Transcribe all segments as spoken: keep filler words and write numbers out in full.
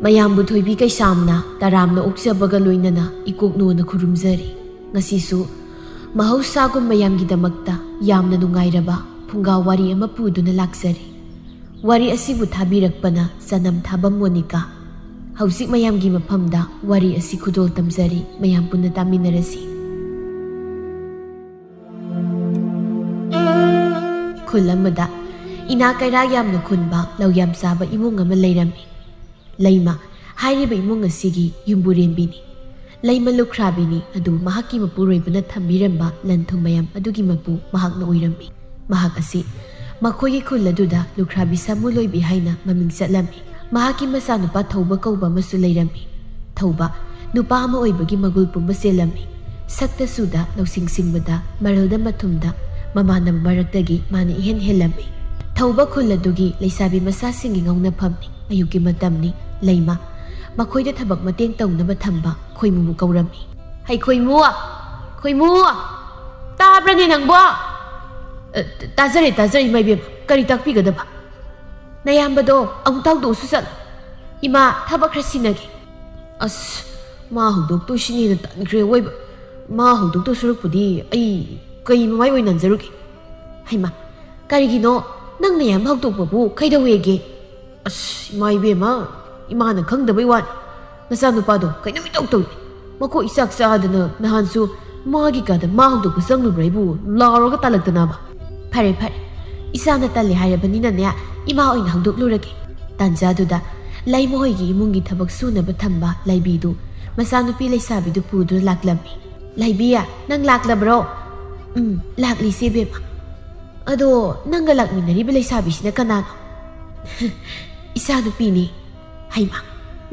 ꯃꯌꯥꯝꯕꯨ ꯊꯣꯏꯕꯤ ꯀꯩꯁꯥꯝꯅ ꯇꯔꯥꯝꯅ ꯑꯣꯛꯆꯕꯒ ꯂꯣꯏꯅꯅ ꯏꯀꯣꯛꯅꯣꯅ ꯈꯨꯔꯨꯝꯖꯔꯤ꯫ ꯉꯁꯤꯁꯨ ꯃꯍꯧꯁꯥꯒꯨꯝ ꯃꯌꯥꯝꯒꯤꯗꯃꯛꯇ ꯌꯥꯝꯅ ꯅꯨꯡꯉꯥꯏꯔꯕ ꯐꯨꯡꯒꯥ ꯋꯥꯔꯤ ꯑꯃ ꯄꯨꯗꯨꯅ ꯂꯥꯛꯆꯔꯤ꯫ ꯋꯥꯔꯤ ꯑꯁꯤꯕꯨ ꯊꯥꯕꯤꯔꯛꯄꯅ ꯆꯅꯝ ꯊꯥꯕꯝ ꯃꯣꯅꯤꯀꯥ꯫ ꯍꯧꯖꯤꯛ ꯃꯌꯥꯝꯒꯤ ꯃꯐꯝꯗ ꯋꯥꯔꯤ ꯑꯁꯤ ꯈꯨꯗꯣꯜ ꯇꯝꯖꯔꯤ, ꯃꯌꯥꯝ ꯄꯨꯟꯅ ꯇꯥꯃꯤꯟꯅꯔꯁꯤ꯫ ꯈꯨꯜ ꯑꯃꯗ ꯏꯅꯥ ꯀꯩꯔꯥ ꯌꯥꯝꯅ ꯈꯨꯟꯕ ꯂꯧ ꯌꯥꯝ ꯆꯥꯕ ꯏꯃꯨꯡ ꯑꯃ ꯂꯩꯔꯝꯃꯤ꯫ ꯂꯩꯃ ꯍꯥꯏꯔꯤꯕ ꯏꯃꯨꯡ ꯑꯁꯤꯒꯤ ꯌꯨꯝꯕꯨꯔꯦꯝꯕꯤꯅꯤ꯫ ꯂꯩꯃ ꯂꯨꯈ꯭ꯔꯥꯕꯤꯅꯤ, ꯑꯗꯨ ꯃꯍꯥꯛꯀꯤ ꯃꯄꯨꯔꯣꯏꯕꯅ ꯊꯝꯕꯤꯔꯝꯕ ꯂꯟ ꯊꯨꯝ ꯃꯌꯥꯝ ꯑꯗꯨꯒꯤ ꯃꯄꯨ ꯃꯍꯥꯛꯅ ꯑꯣꯏꯔꯝꯃꯤ꯫ ꯃꯍꯥꯛ ꯑꯁꯤ ꯃꯈꯣꯏꯒꯤ ꯈꯨꯜ ꯑꯗꯨꯗ ꯂꯨꯈ꯭ꯔꯥꯕꯤ ꯁꯥꯃꯨ ꯂꯣꯏꯕꯤ ꯍꯥꯏꯅ ꯃꯃꯤꯡ ꯆꯠꯂꯝꯃꯤ꯫ ꯃꯍꯥꯛꯀꯤ ꯃꯆꯥꯅꯨꯄꯥ ꯊꯧꯕ ꯀꯧꯕ ꯑꯃꯁꯨ ꯂꯩꯔꯝꯃꯤ꯫ ꯊꯧꯕ ꯅꯨꯄꯥ ꯑꯃ ꯑꯣꯏꯕꯒꯤ ꯃꯒꯨꯜ ꯄꯨꯝꯕ ꯆꯦꯜꯂꯝꯃꯤ꯫ ꯁꯛꯇ ꯆꯨꯗ, ꯂꯧꯁꯤꯡ ꯁꯤꯡꯕꯗ, ꯃꯔꯜꯗ ꯃꯊꯨꯝꯗ ꯃꯃꯥꯟꯅꯕ ꯃꯔꯛꯇꯒꯤ ꯃꯥꯅ ꯏꯍꯦꯟ ꯍꯦꯜꯂꯝꯃꯤ꯫ ꯊꯧꯕ ꯈꯨꯜ ꯑꯗꯨꯒꯤ ꯂꯩꯁꯥꯕꯤ ꯃꯆꯥꯁꯤꯡꯒꯤ ꯉꯧꯅꯐꯝꯅꯤ꯫ ꯑꯌꯨꯛꯀꯤ ꯃꯇꯝꯅꯤ꯫ ꯂꯩꯃ ꯃꯈꯣꯏꯗ ꯊꯕꯛ ꯃꯇꯦꯡ ꯇꯧꯅꯕ ꯊꯝꯕ ꯈꯣꯏꯃꯨꯕꯨ ꯀꯧꯔꯝꯃꯤ꯫ "ꯍꯩ ꯈꯣꯏꯃꯨ! ꯈꯣꯏꯃꯨ! ꯇꯥꯕ꯭ꯔꯅꯦ ꯅꯪꯕꯣ?" "ꯑ, ꯇꯥꯖꯔꯦ, ꯇꯥꯖꯔꯦ, ꯏꯃꯥ ꯏꯕꯦꯝꯃ꯫ ꯀꯔꯤ ꯇꯥꯛꯄꯤꯒꯗꯕ?" "ꯅꯌꯥꯝꯕꯗꯣ ꯑꯃꯨꯛꯇ ꯍꯧꯗꯣꯛꯑꯁꯨ ꯆꯠꯂꯣ꯫ ꯏꯃꯥ, ꯊꯕꯛ ꯈꯔ ꯁꯤꯟꯅꯒꯦ꯫" "ꯑꯁ, ꯃꯥ ꯍꯧꯗꯣꯛꯇꯣꯏꯁꯤꯅꯦꯅ ꯇꯟꯈ꯭ꯔꯦ ꯑꯋꯣꯏꯕ꯫ ꯃꯥ ꯍꯧꯗꯣꯛꯇꯧ ꯁꯔꯨꯛꯄꯨꯗꯤ ꯑꯩ ꯀꯩ ꯃꯃꯥꯏ ꯑꯣꯏꯅ ꯅꯟꯖꯔꯨꯒꯦ?" "ꯍꯩꯃꯥ, ꯀꯔꯤꯒꯤꯅꯣ? ꯅꯪ ꯅꯌꯥꯝꯕ ꯍꯧꯗꯣꯛꯄꯕꯨ ꯀꯩꯗꯧꯋꯦꯒꯦ?" "ꯑꯁ, ꯏꯃꯥ ꯏꯕꯦꯝꯃ, ꯏꯃꯥꯅ ꯈꯪꯗꯕꯩ ꯋꯥꯅꯤ꯫ ꯅꯆꯥꯅꯨꯄꯥꯗꯣ ꯀꯩꯅꯣꯝ ꯏꯇꯧ ꯇꯧꯏ꯫ ꯃꯀꯣꯛ ꯏꯆꯥꯛ ꯆꯥꯛꯑꯗꯅ ꯅꯍꯥꯟꯁꯨ ꯃꯥꯒꯤ ꯀꯥꯗ ꯃꯥ ꯍꯧꯗꯣꯛꯄ ꯆꯪꯂꯨꯕ꯭ꯔꯥ ꯑꯩꯕꯨ ꯂꯥꯎꯔꯒ ꯇꯥꯜꯂꯛꯇꯅꯕ꯫" "ꯐꯔꯦ, ꯐꯔꯦ, ꯏꯆꯥꯅ ꯇꯜꯂꯦ ꯍꯥꯏꯔꯕꯅꯤꯅꯅꯦ, ꯏꯃꯥ ꯑꯣꯏꯅ ꯍꯧꯗꯣꯛꯂꯨꯔꯒꯦ꯫" ꯇꯥꯟꯖꯥꯗꯨꯗ ꯂꯩꯃ ꯍꯣꯏꯒꯤ ꯏꯃꯨꯡꯒꯤ ꯊꯕꯛ ꯁꯨꯅꯕ ꯊꯝꯕ ꯂꯩꯕꯤꯗꯨ ꯃꯆꯥꯅꯨꯄꯤ ꯂꯩꯁꯥꯕꯤꯗꯨ ꯄꯨꯗꯨꯅ ꯂꯥꯛꯂꯝꯃꯤ꯫ "ꯂꯩꯕꯤ, ꯅꯪ ꯂꯥꯛꯂꯕ꯭ꯔꯣ?" "ꯎꯝ, ꯂꯥꯛꯂꯤꯁꯦ ꯏꯕꯦꯝꯃ꯫" "ꯑꯗꯣ ꯅꯪꯒ ꯂꯥꯛꯃꯤꯟꯅꯔꯤꯕ ꯂꯩꯁꯥꯕꯤꯁꯤꯅ ꯀꯅꯥꯅꯣ?" "ꯏꯆꯥꯅꯨꯄꯤꯅꯤ꯫" "ꯍꯩꯃꯥ,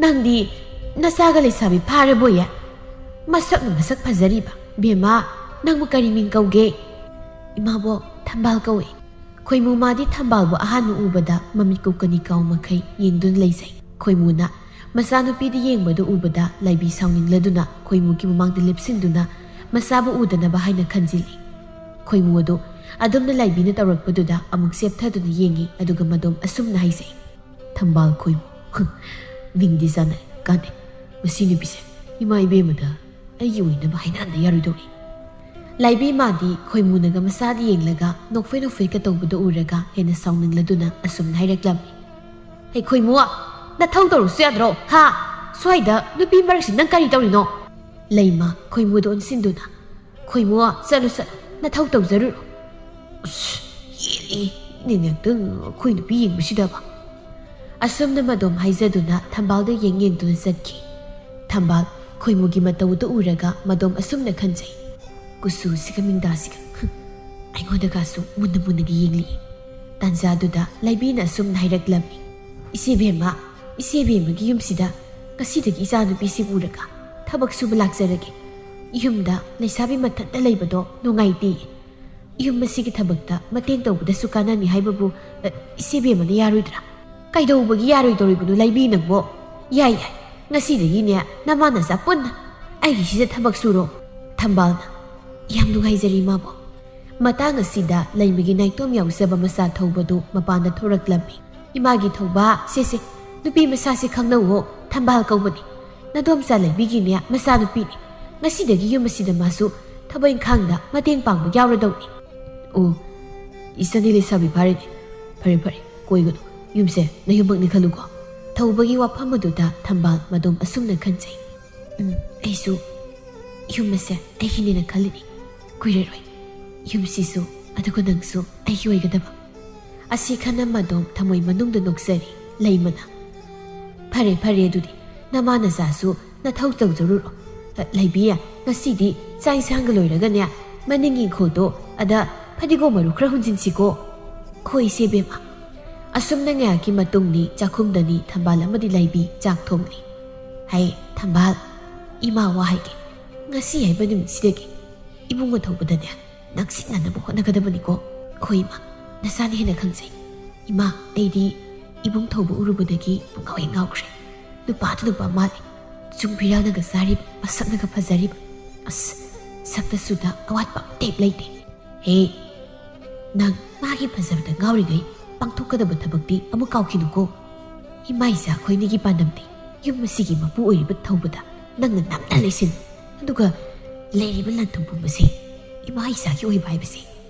ꯅꯪꯗꯤ ꯅꯆꯥꯒ ꯂꯩꯁꯥꯕꯤ ꯐꯥꯔꯕꯣꯌꯦ? ꯃꯁꯛꯅ ꯃꯁꯛ ꯐꯖꯔꯤꯕ꯫ ꯕꯦꯝꯃ, ꯅꯪꯕꯨ ꯀꯔꯤ ꯃꯤꯡ ꯀꯧꯒꯦ?" "ꯏꯃꯥꯕꯣꯛ, ꯊꯝꯕꯥꯜ ꯀꯧꯏ꯫" ꯈꯣꯏꯃꯨ ꯃꯥꯗꯤ ꯊꯝꯕꯥꯜꯕꯨ ꯑꯍꯥꯟꯕ ꯎꯕꯗ ꯃꯃꯤꯠ ꯀꯨꯞꯀꯅꯤ ꯀꯥꯎ ꯃꯈꯩ ꯌꯦꯡꯗꯨꯅ ꯂꯩꯖꯩ꯫ ꯈꯣꯏꯃꯨꯅ ꯃꯆꯥꯅꯨꯄꯤꯗ ꯌꯦꯡꯕꯗꯨ ꯎꯕꯗ ꯂꯩꯕꯤ ꯁꯥꯎꯅꯤꯡꯂꯗꯨꯅ ꯈꯣꯏꯃꯨꯒꯤ ꯃꯃꯥꯡꯗ ꯂꯦꯞꯁꯤꯟꯗꯨꯅ ꯃꯆꯥꯕꯨ ꯎꯗꯅꯕ ꯍꯥꯏꯅ ꯈꯟꯖꯤꯜꯂꯤ꯫ ꯈꯣꯏꯃꯨ ꯑꯗꯨ ꯑꯗꯨꯝꯅ ꯂꯩꯕꯤꯅ ꯇꯧꯔꯛꯄꯗꯨꯗ ꯑꯃꯨꯛ ꯆꯦꯞꯊꯗꯨꯅ ꯌꯦꯡꯉꯤ, ꯑꯗꯨꯒ ꯃꯗꯣꯝ ꯑꯁꯨꯝꯅ ꯍꯥꯏꯖꯩ, "ꯊꯝꯕꯥꯜ ꯈꯣꯏꯃꯨ, ꯃꯤꯡꯗꯤ ꯆꯥꯟꯅꯩ, ꯀꯥꯟꯅꯩ꯫ ꯃꯁꯤ ꯅꯨꯄꯤꯁꯦ ꯏꯃꯥ ꯏꯕꯦꯝꯃꯗ ꯑꯩꯒꯤ ꯑꯣꯏꯅꯕ ꯍꯥꯏꯅꯍꯟꯗ ꯌꯥꯔꯣꯏꯗꯧꯔꯤ꯫ ꯂꯥꯏꯕꯤ ꯃꯥꯗꯤ ꯈꯣꯏꯃꯨꯅꯒ ꯃꯁꯥꯗ ꯌꯦꯡꯂꯒ ꯅꯣꯛꯐꯦꯠ ꯅꯣꯛꯐꯦꯠꯀ ꯇꯧꯕꯗꯣ ꯎꯔꯒ ꯍꯦꯟꯅ ꯁꯥꯎꯅꯤꯡꯂꯗꯨꯅ ꯑꯁꯨꯝꯅ ꯍꯥꯏꯔꯛꯂꯝꯃꯤ꯫ "ꯍꯩ ꯈꯣꯏꯃꯨ, ꯅꯊꯧ ꯇꯧꯔꯨꯁꯨ ꯌꯥꯗ꯭ꯔꯣ? ꯍꯥ? ꯁ꯭ꯋꯥꯏꯗ ꯅꯨꯄꯤ ꯃꯔꯛꯁꯤ ꯅꯪ ꯀꯔꯤ ꯇꯧꯔꯤꯅꯣ?" ꯂꯩꯃ ꯈꯣꯏꯃꯨꯗ ꯑꯣꯟꯁꯤꯟꯗꯨꯅ, "ꯈꯣꯏꯃꯨ, ꯆꯠꯂꯨ ꯆꯠꯂꯨ, ꯅꯊꯧ ꯇꯧꯖꯔꯨꯔꯣ꯫ ꯑꯁ, ꯌꯦꯠꯂꯤ, ꯏꯅꯦ ꯉꯥꯛꯇꯪ ꯑꯩꯈꯣꯏ ꯅꯨꯄꯤ ꯌꯦꯡꯕꯁꯤꯗꯕ꯫" ꯑꯁꯨꯝꯅ ꯃꯗꯣꯝ ꯍꯥꯏꯖꯗꯨꯅ ꯊꯝꯕꯥꯜꯗ ꯌꯦꯡ ꯌꯦꯡꯗꯨꯅ ꯆꯠꯈꯤ꯫ ꯊꯝꯕꯥꯜ ꯈꯣꯏꯃꯨꯒꯤ ꯃꯇꯧꯗꯨ ꯎꯔꯒ ꯃꯗꯣꯝ ꯑꯁꯨꯝꯅ ꯈꯟꯖꯩ, "ꯀꯨꯆꯨꯁꯤꯒ ꯃꯤꯡꯗꯥꯁꯤꯒ, ꯍꯨꯝ, ꯑꯩꯉꯣꯟꯗꯒꯁꯨ ꯃꯨꯟꯅ ꯃꯨꯟꯅꯒ ꯌꯦꯡꯂꯤ꯫" ꯇꯥꯟꯖꯥꯗꯨꯗ ꯂꯥꯏꯕꯤꯅ ꯑꯁꯨꯝꯅ ꯍꯥꯏꯔꯛꯂꯝꯃꯤ, "ꯏꯆꯦ ꯕꯦꯝꯃ, ꯏꯆꯦ ꯕꯦꯝꯃꯒꯤ ꯌꯨꯝꯁꯤꯗ ꯉꯁꯤꯗꯒꯤ ꯏꯆꯥꯅꯨꯄꯤꯁꯤ ꯄꯨꯔꯒ ꯊꯕꯛ ꯁꯨꯕ ꯂꯥꯛꯆꯔꯒꯦ꯫ ꯌꯨꯝꯗ ꯂꯩꯁꯥꯕꯤ ꯃꯊꯟꯇ ꯂꯩꯕꯗꯣ ꯅꯨꯡꯉꯥꯏꯇꯦ꯫ ꯌꯨꯝ ꯑꯁꯤꯒꯤ ꯊꯕꯛꯇ ꯃꯇꯦꯡ ꯇꯧꯕꯗꯁꯨ ꯀꯥꯟꯅꯅꯤ ꯍꯥꯏꯕꯕꯨ, ꯑ, ꯏꯆꯦ ꯕꯦꯝꯃꯅ ꯌꯥꯔꯣꯏꯗ꯭ꯔꯥ?" "ꯀꯩꯗꯧꯕꯒꯤ ꯌꯥꯔꯣꯏꯗꯧꯔꯤꯕꯅꯣ ꯂꯩꯕꯤ ꯅꯪꯕꯣ? ꯌꯥꯏ ꯌꯥꯏ, ꯉꯁꯤꯗꯒꯤꯅꯦ ꯅꯃꯥ ꯅꯆꯥ ꯄꯨꯟꯅ ꯑꯩꯒꯤꯁꯤꯗ ꯊꯕꯛ ꯁꯨꯔꯣ꯫" ꯊꯝꯕꯥꯜꯅ, "ꯌꯥꯝ ꯅꯨꯡꯉꯥꯏꯖꯔꯦ ꯏꯃꯥꯕꯣ꯫" ꯃꯇꯥꯡ ꯑꯁꯤꯗ ꯂꯩꯃꯒꯤ ꯅꯥꯏꯇꯣꯝ ꯌꯥꯎꯖꯕ ꯃꯆꯥ ꯊꯧꯕꯗꯨ ꯃꯄꯥꯟꯗ ꯊꯣꯔꯛꯂꯝꯃꯤ꯫ "ꯏꯃꯥꯒꯤ ꯊꯧꯕ, ꯁꯦ ꯁꯦ, ꯅꯨꯄꯤ ꯃꯆꯥꯁꯦ ꯈꯪꯅꯧꯋꯣ, ꯊꯝꯕꯥꯜ ꯀꯧꯕꯅꯤ꯫ ꯅꯗꯣꯝꯆꯥ ꯂꯩꯕꯤꯒꯤꯅꯦ ꯃꯆꯥꯅꯨꯄꯤꯅꯤ꯫ ꯉꯁꯤꯗꯒꯤ ꯌꯨꯝ ꯑꯁꯤꯗ ꯃꯥꯁꯨ ꯊꯕꯛ ꯏꯪꯈꯥꯡꯗ ꯃꯇꯦꯡ ꯄꯥꯡꯕ ꯌꯥꯎꯔꯗꯧꯅꯤ꯫" "ꯑꯣ, ꯏꯆꯟꯗꯤ ꯂꯩꯁꯥꯕꯤ ꯐꯥꯔꯦꯅꯦ꯫ ꯐꯔꯦ ꯐꯔꯦ, ꯀꯣꯏꯒꯅꯨ꯫ ꯌꯨꯝꯁꯦ ꯅꯌꯨꯝꯃꯛꯅꯤ ꯈꯜꯂꯨꯀꯣ꯫" ꯊꯧꯕꯒꯤ ꯋꯥꯐꯝ ꯑꯗꯨꯗ ꯊꯝꯕꯥꯜ ꯃꯗꯣꯝ ꯑꯁꯨꯝꯅ ꯈꯟꯖꯩ, "ꯎꯝ, ꯑꯩꯁꯨ ꯌꯨꯝ ꯑꯁꯦ ꯑꯩꯒꯤꯅꯦꯅ ꯈꯜꯂꯤꯅꯤ꯫ ꯀꯨꯏꯔꯔꯣꯏ ꯌꯨꯝꯁꯤꯁꯨ, ꯑꯗꯨꯒ ꯅꯪꯁꯨ ꯑꯩꯒꯤ ꯑꯣꯏꯒꯗꯕ꯫" ꯑꯁꯤ ꯈꯟꯅ ꯃꯗꯣꯝ ꯊꯃꯣꯏ ꯃꯅꯨꯡꯗ ꯅꯣꯛꯆꯔꯤ꯫ ꯂꯩꯃꯅ, "ꯐꯔꯦ ꯐꯔꯦ, ꯑꯗꯨꯗꯤ ꯅꯃꯥ ꯅꯆꯥꯁꯨ ꯅꯊꯧ ꯇꯧꯖꯔꯨꯔꯣ꯫ ꯑ, ꯂꯩꯕꯤ, ꯉꯁꯤꯗꯤ ꯆꯥꯛ ꯏꯟꯁꯥꯡꯒ ꯂꯣꯏꯔꯒꯅꯦ, ꯃꯅꯤꯡꯒꯤ ꯏꯪꯈꯣꯜꯗꯣ ꯑꯗ ꯐꯗꯤꯒꯣꯝ ꯃꯔꯨ ꯈꯔ ꯍꯨꯟꯖꯤꯟꯁꯤꯀꯣ꯫" "ꯍꯣꯏ, ꯏꯆꯦ ꯕꯦꯝꯃ꯫" ꯑꯁꯨꯝꯅ ꯉꯥꯏꯍꯥꯛꯀꯤ ꯃꯇꯨꯡꯅꯤ ꯆꯥꯛꯈꯨꯝꯗꯅꯤ ꯊꯝꯕꯥꯜ ꯑꯃꯗꯤ ꯂꯩꯕꯤ ꯆꯥꯛ ꯊꯣꯡꯂꯤ꯫ "ꯍꯩ ꯊꯝꯕꯥꯜ, ꯏꯃꯥ ꯋꯥ ꯍꯥꯏꯒꯦ꯫ ꯉꯁꯤ ꯍꯥꯏꯕ ꯅꯨꯃꯤꯠꯁꯤꯗꯒꯤ ꯏꯕꯨꯡ ꯑꯊꯧꯕꯗꯅꯦ ꯅꯛꯁꯤꯟꯅꯅꯕ ꯍꯣꯠꯅꯒꯗꯕꯅꯤꯀꯣ꯫" "ꯍꯣꯏ ꯏꯃꯥ, ꯅꯁꯥꯅ ꯍꯦꯟꯅ ꯈꯪꯖꯩ꯫ ꯏꯃꯥ, ꯑꯩꯗꯤ ꯏꯕꯨꯡ ꯊꯧꯕ ꯎꯔꯨꯕꯗꯒꯤ ꯄꯨꯡꯉꯥꯎ ꯍꯦꯛ ꯉꯥꯎꯈ꯭ꯔꯦ꯫ ꯅꯨꯄꯥꯗꯨ ꯅꯨꯄꯥ ꯃꯥꯜꯂꯤ꯫ ꯆꯨꯡ ꯐꯤꯔꯥꯜꯅꯒ ꯆꯥꯔꯤꯕ, ꯃꯁꯛꯅꯒ ꯐꯖꯔꯤꯕ꯫ ꯑꯁ, ꯁꯛꯇ ꯁꯨꯗ ꯑꯋꯥꯠꯄ ꯑꯃꯠꯇ ꯍꯦꯛ ꯂꯩꯇꯦ꯫" "ꯍꯦ, ꯅꯪ ꯃꯥꯒꯤ ꯐꯖꯕꯗ ꯉꯥꯎꯔꯤꯉꯩ ꯄꯥꯡꯊꯣꯛꯀꯗꯕ ꯊꯕꯛꯇꯤ ꯑꯃꯨꯛ ꯀꯥꯎꯈꯤꯅꯨꯀꯣ꯫ ꯏꯃꯥ ꯏꯆꯥ ꯑꯩꯈꯣꯏꯅꯤꯒꯤ ꯄꯥꯟꯗꯝꯗꯤ ꯌꯨꯝ ꯑꯁꯤꯒꯤ ꯃꯄꯨ ꯑꯣꯏꯔꯤꯕ ꯊꯧꯕꯗ ꯅꯪꯅ ꯅꯝꯅ ꯂꯩꯁꯤꯟ, ꯑꯗꯨꯒ ꯂꯩꯔꯤꯕ ꯂꯟ ꯊꯨꯝ ꯄꯨꯝꯕꯁꯦ ꯏꯃꯥ ꯏꯆꯥꯒꯤ ꯑꯣꯏꯕ ꯍꯥꯏꯕꯁꯦ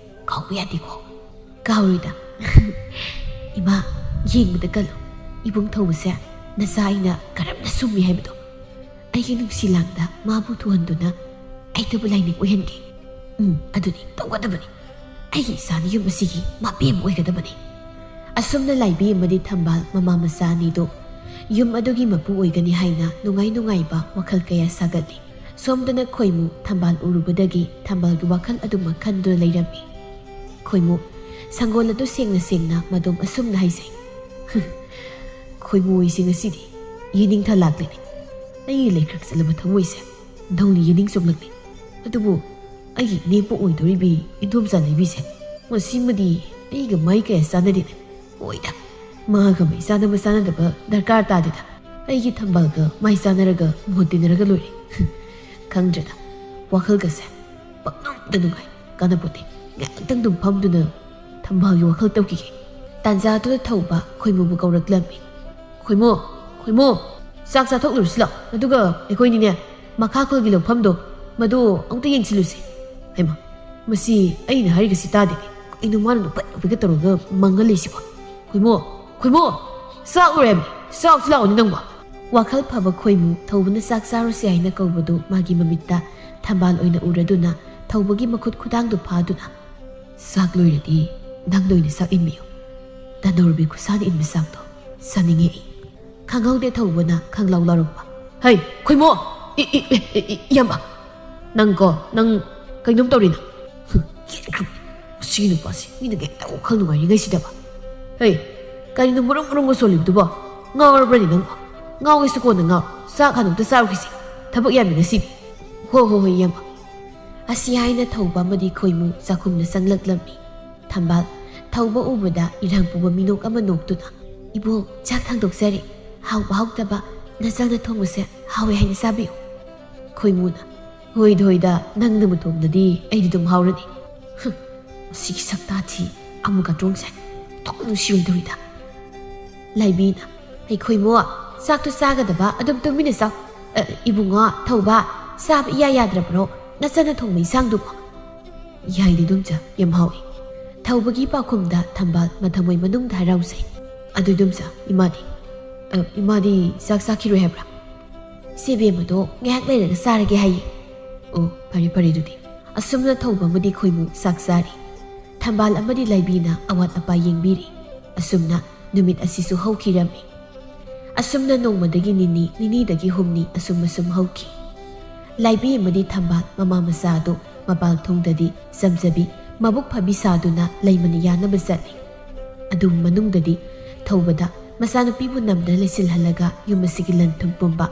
ꯀꯥꯎꯕ ꯌꯥꯗꯦꯀꯣ꯫ ꯀꯥꯎꯔꯣꯏꯗ꯫ ꯏꯃꯥ, ꯌꯦꯡꯕꯗ ꯀꯜꯂꯨ꯫ ꯏꯕꯨꯡ ꯊꯧꯕꯁꯦ ꯅꯆꯥ ꯑꯩꯅ ꯀꯔꯝꯅ ꯁꯨꯝꯃꯤ ꯍꯥꯏꯕꯗꯣ꯫ ꯑꯩꯒꯤ ꯅꯨꯡꯁꯤ ꯂꯥꯡꯗ ꯃꯥꯕꯨ ꯊꯨꯍꯟꯗꯨꯅ ꯑꯩꯇꯕꯨ ꯂꯥꯏꯅꯤꯡ ꯑꯣꯏꯍꯟꯒꯦ꯫ ꯎꯝ, ꯑꯗꯨꯅꯤ ꯇꯧꯒꯗꯕꯅꯤ꯫ ꯑꯩꯒꯤ ꯏꯆꯥꯅ ꯌꯨꯝ ꯑꯁꯤꯒꯤ ꯃꯄꯤ ꯑꯃ ꯑꯣꯏꯒꯗꯕꯅꯤ꯫ ꯑꯁꯨꯝꯅ ꯂꯥꯏꯕꯤ ꯑꯃꯗꯤ ꯊꯝꯕꯥꯜ ꯃꯃꯥ ꯃꯆꯥ ꯑꯅꯤꯗꯨ ꯌꯨꯝ ꯑꯗꯨꯒꯤ ꯃꯄꯨ ꯑꯣꯏꯒꯅꯤ ꯍꯥꯏꯅ ꯅꯨꯡꯉꯥꯏ ꯅꯨꯡꯉꯥꯏꯕ ꯋꯥꯈꯜ ꯀꯌꯥ ꯁꯥꯒꯠꯂꯤ꯫ ꯁꯣꯝꯗꯅ ꯈꯣꯏꯃꯨ ꯊꯝꯕꯥꯜ ꯎꯔꯨꯕꯗꯒꯤ ꯊꯝꯕꯥꯜꯒꯤ ꯋꯥꯈꯜ ꯑꯗꯨꯃꯛ ꯈꯟꯗꯨꯅ ꯂꯩꯔꯝꯃꯤ꯫ ꯈꯣꯏꯃꯨ, ꯁꯪꯒꯣꯜ ꯑꯗꯨ ꯁꯦꯡꯅ ꯁꯦꯡꯅ ꯃꯗꯣꯝ ꯑꯁꯨꯝꯅ ꯍꯥꯏꯖꯩ꯫ ꯈꯣꯏꯃꯨ ꯑꯩꯁꯦ ꯉꯁꯤꯗꯤ ꯌꯦꯅꯤꯡꯊꯥ ꯂꯥꯛꯂꯤꯅꯦ꯫ ꯑꯩꯒꯤ ꯂꯩꯈ꯭ꯔꯛ ꯆꯠꯂꯕ ꯊꯃꯣꯏꯁꯦ ꯅꯧꯅ ꯌꯦꯅꯤꯡ ꯆꯣꯡꯂꯛꯂꯤ꯫ ꯑꯗꯨꯕꯨ ꯑꯩꯒꯤ ꯏꯅꯦꯄꯣꯛ ꯑꯣꯏꯗꯣꯔꯤꯕꯤ ꯏꯟꯗꯣꯝꯆꯥ ꯂꯩꯕꯤꯁꯦ ꯃꯁꯤꯃꯗꯤ ꯑꯩꯒ ꯃꯥꯏ ꯀꯌꯥ ꯆꯥꯟꯅꯗꯦꯅꯦ꯫ ꯍꯣꯏꯗ, ꯃꯥꯒ ꯃꯩ ꯆꯥꯟꯅꯕ ꯆꯥꯟꯅꯗꯕ ꯗꯔꯀꯥꯔ ꯇꯥꯗꯦꯗ꯫ ꯑꯩꯒꯤ ꯊꯝꯕꯥꯜꯒ ꯃꯥꯏ ꯆꯥꯟꯅꯔꯒ ꯃꯣꯠ ꯇꯤꯟꯅꯔꯒ ꯂꯣꯏꯔꯦ꯫ ꯈꯪꯗ꯭ꯔꯦꯗ, ꯋꯥꯈꯜꯒꯁꯦ ꯄꯪꯅꯨꯡꯗ ꯅꯨꯡꯉꯥꯏ꯫ ꯀꯥꯟꯅꯄꯣꯠꯇꯦ꯫ ꯉꯥꯏꯍꯥꯛꯇꯪ ꯑꯗꯨꯝ ꯐꯝꯗꯨꯅ ꯊꯝꯕꯥꯜꯒꯤ ꯋꯥꯈꯜ ꯇꯧꯈꯤꯒꯦ꯫ ꯇꯥꯟꯖꯥꯗꯨꯗ ꯊꯧꯕ ꯈꯣꯏꯃꯨꯕꯨ ꯀꯧꯔꯛꯂꯝꯃꯤ꯫ "ꯈꯣꯏꯃꯨ, ꯈꯣꯏꯃꯨ, ꯆꯥꯛ ꯆꯥꯊꯣꯛꯂꯨꯔꯁꯤ ꯂꯥꯛꯑꯣ꯫ ꯑꯗꯨꯒ ꯑꯩꯈꯣꯏꯅꯤꯅꯦ ꯃꯈꯥ ꯈꯨꯜꯒꯤ ꯂꯧꯐꯝꯗꯣ, ꯃꯗꯨ ꯑꯃꯨꯛꯇ ꯌꯦꯡꯁꯤꯜꯂꯨꯁꯤ꯫" ꯍꯩꯃꯥ, ꯃꯁꯤ ꯑꯩꯅ ꯍꯥꯏꯔꯤꯒꯁꯤ ꯇꯥꯗꯦꯅꯦ꯫ ꯀꯩꯅꯣ ꯃꯥꯅ ꯅꯣꯛꯐꯦꯠ ꯅꯣꯛꯐꯦꯠꯀ ꯇꯧꯔꯒ ꯃꯪꯉ ꯂꯩꯁꯤꯕꯣ? "ꯈꯣꯏꯃꯨ, ꯈꯣꯏꯃꯨ, ꯆꯥꯛ ꯂꯣꯏꯔꯦ ꯍꯥꯏꯕꯅꯤ꯫ ꯆꯥꯛꯁꯤ ꯂꯥꯛꯑꯣꯅꯦ ꯅꯪꯕꯣ꯫" ꯋꯥꯈꯜ ꯐꯕ ꯈꯣꯏꯃꯨ ꯊꯧꯕꯅ ꯆꯥꯛ ꯆꯥꯔꯨꯁꯤ ꯍꯥꯏꯅ ꯀꯧꯕꯗꯨ ꯃꯥꯒꯤ ꯃꯃꯤꯠꯇ ꯊꯝꯕꯥꯜ ꯑꯣꯏꯅ ꯎꯔꯗꯨꯅ ꯊꯧꯕꯒꯤ ꯃꯈꯨꯠ ꯈꯨꯗꯥꯡꯗꯨ ꯐꯥꯗꯨꯅ, "ꯆꯥꯛ ꯂꯣꯏꯔꯗꯤ ꯅꯪꯅ ꯑꯣꯏꯅ ꯆꯥꯛ ꯏꯟꯕꯤꯌꯨ꯫ ꯇꯅꯧꯔꯕꯤ ꯈꯨꯠꯁꯥꯅ ꯏꯟꯕ ꯆꯥꯛꯇꯣ ꯆꯥꯅꯤꯡꯉꯦ ꯑꯩ꯫" ꯈꯪꯍꯧꯗꯦ ꯊꯧꯕꯅ ꯈꯪꯂꯥꯎ ꯂꯥꯎꯔꯛꯄ꯫ "ꯍꯩ, ꯈꯣꯏꯃꯣ! E, E, E, E, E, ꯏꯌꯥꯝꯕ! ꯅꯪꯀꯣ, ꯅꯪ ꯀꯩꯅꯣꯝ ꯇꯧꯔꯤ ꯅꯪ꯫ ꯍꯨꯝ, ꯌꯦꯠꯈ꯭ꯔꯕ꯫ ꯃꯁꯤꯒꯤ ꯅꯨꯄꯥꯁꯤ ꯃꯤꯅ ꯀꯩꯝꯇ ꯋꯥꯈꯜ ꯅꯨꯡꯉꯥꯏꯔꯤꯉꯩꯁꯤꯗꯕ꯫ ꯍꯩ, ꯀꯔꯤꯅꯣ ꯃꯔꯨꯝ ꯃꯔꯨꯝꯒ ꯁꯣꯜꯂꯤꯕꯗꯨꯕꯣ? ꯉꯥꯎꯔꯕ꯭ꯔꯅꯦ ꯅꯪꯕꯣ? ꯉꯥꯎꯒꯦꯁꯨ ꯀꯣꯟꯅ ꯉꯥꯎ꯫ ꯆꯥꯛ ꯍꯥꯟꯅ ꯑꯝꯇ ꯆꯥꯔꯨꯈꯤꯁꯤ꯫ ꯊꯕꯛ ꯌꯥꯝꯃꯤ ꯉꯁꯤꯗꯤ꯫" "ꯍꯣ, ꯍꯣ, ꯍꯣꯏ, ꯏꯌꯥꯝꯕ꯫" ꯑꯁꯤ ꯍꯥꯏꯅ ꯊꯧꯕ ꯑꯃꯗꯤ ꯈꯣꯏꯃꯨ ꯆꯥꯛꯈꯨꯝꯗ ꯆꯪꯂꯛꯂꯝꯃꯤ꯫ ꯊꯝꯕꯥꯜ ꯊꯧꯕ ꯎꯕꯗ ꯏꯔꯥꯡ ꯄꯨꯕ ꯃꯤꯅꯣꯛ ꯑꯃ ꯅꯣꯛꯇꯨꯅ, "ꯏꯕꯣꯛ, ꯆꯥꯛ ꯊꯥꯡꯗꯣꯛꯆꯔꯤ꯫ ꯍꯥꯎꯕ ꯍꯥꯎꯇꯕ ꯅꯆꯥꯅ ꯊꯣꯡꯕꯁꯦ ꯍꯥꯎꯋꯦ ꯍꯥꯏꯅ ꯆꯥꯕꯤꯌꯨ꯫" ꯈꯣꯏꯃꯨꯅ, "ꯍꯣꯏꯗ, ꯍꯣꯏꯗ, ꯅꯪꯅꯕꯨ ꯊꯣꯡꯗꯗꯤ ꯑꯩꯗꯤ ꯑꯗꯨꯝ ꯍꯥꯎꯔꯅꯤ꯫" ꯍꯨꯝ, ꯃꯁꯤꯒꯤ ꯁꯛꯇꯥ ꯊꯤ ꯑꯃꯨꯛ ꯑꯇꯣꯡꯁꯦ ꯊꯣꯛ ꯅꯨꯡꯁꯤꯔꯣꯏꯗꯧꯔꯤꯗ꯫ ꯂꯥꯏꯕꯤꯅ, "ꯑꯩ ꯈꯣꯏꯃꯨ, ꯆꯥꯛꯇꯣ ꯆꯥꯒꯗꯕ ꯑꯗꯨꯝ ꯇꯨꯃꯤꯟꯅ ꯆꯥꯎ꯫ ꯑ, ꯏꯕꯨꯡꯉꯣ, ꯊꯧꯕ, ꯆꯥꯕ ꯏꯌꯥ ꯌꯥꯗ꯭ꯔꯕ꯭ꯔꯣ? ꯅꯆꯟꯅ ꯊꯣꯡꯕ ꯏꯟꯁꯥꯡꯗꯨꯕꯣ? ꯌꯥꯏꯗ ꯏꯗꯣꯝꯆꯥ, ꯌꯥꯝ ꯍꯥꯎꯏ꯫ ꯊꯧꯕꯒꯤ ꯄꯥꯎꯈꯨꯝꯗ ꯊꯝꯕꯥꯜ ꯃꯊꯃꯣꯏ ꯃꯅꯨꯡꯗ ꯍꯔꯥꯎꯖꯩ꯫ ꯑꯗꯨ ꯏꯗꯣꯝꯆꯥ, ꯏꯃꯥꯗꯤ? ꯑ, ꯏꯃꯥꯗꯤ ꯆꯥꯛ ꯆꯥꯈꯤꯔꯣꯏ ꯍꯥꯏꯕ꯭ꯔꯥ? ꯁꯦ ꯕꯦꯝꯃꯗꯣ ꯉꯥꯏꯍꯥꯛ ꯂꯩꯔꯒ ꯆꯥꯔꯒꯦ ꯍꯥꯏꯌꯦ꯫ ꯑꯣ, ꯐꯔꯦ ꯐꯔꯦ ꯑꯗꯨꯗꯤ꯫ ꯑꯁꯨꯝꯅ ꯊꯧꯕ ꯑꯃꯗꯤ ꯈꯣꯏꯃꯨ ꯆꯥꯛ ꯆꯥꯔꯤ꯫ ꯊꯝꯕꯥꯜ ꯑꯃꯗꯤ ꯂꯥꯏꯕꯤꯅ ꯑꯋꯥꯠ ꯑꯄꯥ ꯌꯦꯡꯕꯤꯔꯤ꯫ ꯑꯁꯨꯝꯅ ꯅꯨꯃꯤꯠ ꯑꯁꯤꯁꯨ ꯍꯧꯈꯤꯔꯝꯃꯤ꯫ ꯑꯁꯨꯝꯅ ꯅꯣꯡꯃꯗꯒꯤ ꯅꯤꯅꯤ, ꯅꯤꯅꯤꯗꯒꯤ ꯍꯨꯝꯅꯤ, ꯑꯁꯨꯝ ꯑꯁꯨꯝ ꯍꯧꯈꯤ꯫ ꯂꯥꯏꯕꯤ ꯑꯃꯗꯤ ꯊꯝꯕꯥꯜ ꯃꯃꯥ ꯃꯆꯥ ꯑꯗꯨ ꯃꯄꯥꯜ ꯊꯣꯡꯗꯗꯤ ꯆꯝꯖꯕꯤ, ꯃꯕꯨꯛ ꯐꯕꯤ ꯁꯥꯗꯨꯅ ꯂꯩꯃꯅ ꯌꯥꯅꯕ ꯆꯠꯂꯤ꯫ ꯑꯗꯨꯝ ꯃꯅꯨꯡꯗꯗꯤ ꯊꯧꯕꯗ ꯃꯆꯥꯅꯨꯄꯤꯕꯨ ꯅꯝꯗ ꯂꯩꯁꯤꯜꯍꯜꯂꯒ ꯌꯨꯝ ꯑꯁꯤꯒꯤ ꯂꯟ ꯊꯨꯝ ꯄꯨꯝꯕ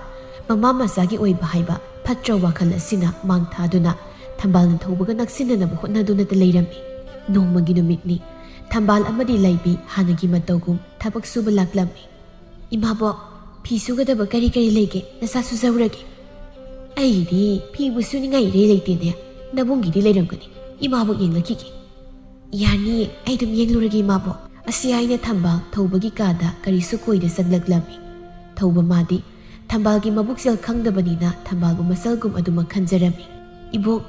ꯃꯃꯥ ꯃꯆꯥꯒꯤ ꯑꯣꯏꯕ ꯍꯥꯏꯕ ꯐꯠꯇ꯭ꯔ ꯋꯥꯈꯜ ꯑꯁꯤꯅ ꯃꯥꯡ ꯊꯥꯗꯨꯅ ꯊꯝꯕꯥꯜꯅ ꯊꯧꯕꯒ ꯅꯛꯁꯤꯟꯅꯅꯕ ꯍꯣꯠꯅꯗꯨꯅꯇ ꯂꯩꯔꯝꯃꯤ꯫ ꯅꯣꯡꯃꯒꯤ ꯅꯨꯃꯤꯠꯅꯤ꯫ ꯊꯝꯕꯥꯜ ꯑꯃꯗꯤ ꯂꯥꯏꯕꯤ ꯍꯥꯟꯅꯒꯤ ꯃꯇꯧꯒꯨꯝ ꯊꯕꯛ ꯁꯨꯕ ꯂꯥꯛꯂꯝꯃꯤ꯫ "ꯏꯃꯥꯕꯣꯛ, ꯐꯤ ꯁꯨꯒꯗꯕ ꯀꯔꯤ ꯀꯔꯤ ꯂꯩꯒꯦ? ꯅꯆꯥ ꯁꯨꯖꯧꯔꯒꯦ?" "ꯑꯩꯒꯤꯗꯤ ꯐꯤꯕꯨ ꯁꯨꯅꯤꯡꯉꯥꯏ ꯏꯔꯩ ꯂꯩꯇꯦꯅꯦ꯫ ꯅꯕꯨꯡꯒꯤꯗꯤ ꯂꯩꯔꯝꯒꯅꯤ꯫ ꯏꯃꯥꯕꯣꯛ ꯌꯦꯡꯂꯛꯈꯤꯒꯦ꯫" "ꯌꯥꯅꯤ, ꯑꯩ ꯑꯗꯨꯝ ꯌꯦꯡꯂꯨꯔꯒꯦ, ꯏꯃꯥꯕꯣꯛ꯫" ꯑꯁꯤ ꯍꯥꯏꯅ ꯊꯝꯕꯥꯜ ꯊꯧꯕꯒꯤ ꯀꯥꯗ ꯀꯔꯤꯁꯨ ꯀꯣꯏꯗ ꯆꯪꯂꯛꯂꯝꯃꯤ꯫ ꯊꯧꯕ ꯃꯥꯗꯤ ꯊꯝꯕꯥꯜꯒꯤ ꯃꯕꯨꯛꯆꯦꯜ ꯈꯪꯗꯕꯅꯤꯅ ꯊꯝꯕꯥꯜꯕꯨ ꯃꯆꯜꯒꯨꯝ ꯑꯗꯨꯃꯛ ꯈꯟꯖꯔꯝꯃꯤ꯫ "ꯏꯕꯣꯛ,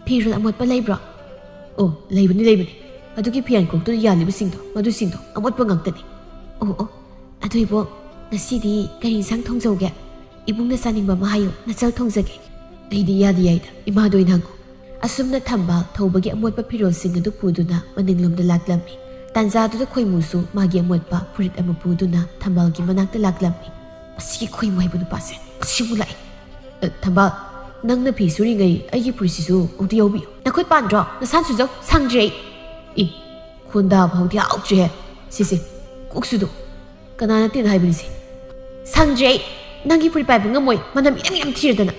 ꯐꯤꯔꯣꯜ ꯑꯃꯣꯠꯄ ꯂꯩꯕ꯭ꯔꯣ?" "ꯑꯣ, ꯂꯩꯕꯅꯤ, ꯂꯩꯕꯅꯤ꯫ ꯑꯗꯨꯒꯤ ꯐꯤꯌꯥꯟꯀꯣꯛꯇꯨꯗ ꯌꯥꯜꯂꯤꯕꯁꯤꯡꯗꯣ, ꯃꯗꯨꯁꯤꯡꯗꯣ ꯑꯃꯣꯠꯄ ꯉꯥꯛꯇꯅꯤ꯫" "ꯑꯣ, ꯑꯣ, ꯑꯗꯨ ꯏꯕꯣꯛ, ꯉꯁꯤꯗꯤ ꯀꯔꯤ ꯏꯟꯁꯥꯡ ꯊꯣꯡꯖꯧꯒꯦ? ꯏꯕꯨꯡꯅ ꯆꯥꯅꯤꯡꯕ ꯑꯃ ꯍꯥꯏꯌꯨ, ꯅꯆꯜ ꯊꯣꯡꯖꯒꯦ꯫" "ꯑꯩꯗꯤ ꯏꯌꯥꯗ ꯌꯥꯏꯗ, ꯏꯃꯥꯗ ꯑꯣꯏꯅ ꯍꯪꯉꯨ꯫" ꯑꯁꯨꯝꯅ ꯊꯝꯕꯥꯜ ꯊꯧꯕꯒꯤ ꯑꯃꯣꯠꯄ ꯐꯤꯔꯣꯜꯁꯤꯡ ꯑꯗꯨ ꯄꯨꯗꯨꯅ ꯃꯅꯤꯡꯂꯣꯝꯗ ꯂꯥꯛꯂꯝꯃꯤ꯫ ꯇꯥꯟꯖꯥꯗꯨꯗ ꯈꯣꯏꯃꯨꯁꯨ ꯃꯥꯒꯤ ꯑꯃꯣꯠꯄ ꯐꯨꯔꯤꯠ ꯑꯃ ꯄꯨꯗꯨꯅ ꯊꯝꯕꯥꯜꯒꯤ ꯃꯅꯥꯛꯇ ꯂꯥꯛꯂꯝꯃꯤ꯫ "ꯑꯁꯤꯒꯤ ꯈꯣꯏꯃꯨ ꯍꯥꯏꯕ ꯅꯨꯄꯥꯁꯦ ꯉꯁꯤꯃꯨꯛ ꯂꯥꯛꯑꯦ꯫" "ꯑ, ꯊꯝꯕꯥꯜ, ꯅꯪꯅ ꯐꯤ ꯁꯨꯔꯤꯉꯩ ꯑꯩꯒꯤ ꯐꯨꯔꯤꯠꯁꯤꯁꯨ ꯑꯃꯨꯛꯇ ꯌꯥꯎꯕꯤꯌꯨ꯫" "ꯅꯈꯨꯠ ꯄꯥꯟꯗ꯭ꯔꯣ? ꯅꯁꯥꯅ ꯁꯨꯖꯧ, ꯁꯪꯗ꯭ꯔꯦ ꯑꯩ꯫" "ꯏ, ꯈꯣꯟꯗꯥ ꯐꯥꯎꯗꯤ ꯍꯥꯎꯇ꯭ꯔꯦꯍꯦ꯫ ꯁꯤꯁꯦ, ꯀꯣꯛ ꯁꯨꯗꯣ꯫ ꯀꯅꯥ ꯅꯠꯇꯦꯅ ꯍꯥꯏꯕꯅꯤꯁꯦ?" "ꯁꯪꯗ꯭ꯔꯦ ꯑꯩ꯫ ꯅꯪꯒꯤ ꯐꯨꯔꯤꯠ ꯄꯥꯏꯕ ꯉꯝꯃꯣꯏ, ꯃꯅꯝ ꯏꯅꯝ ꯏꯅꯝ ꯊꯤꯔꯗꯅ꯫"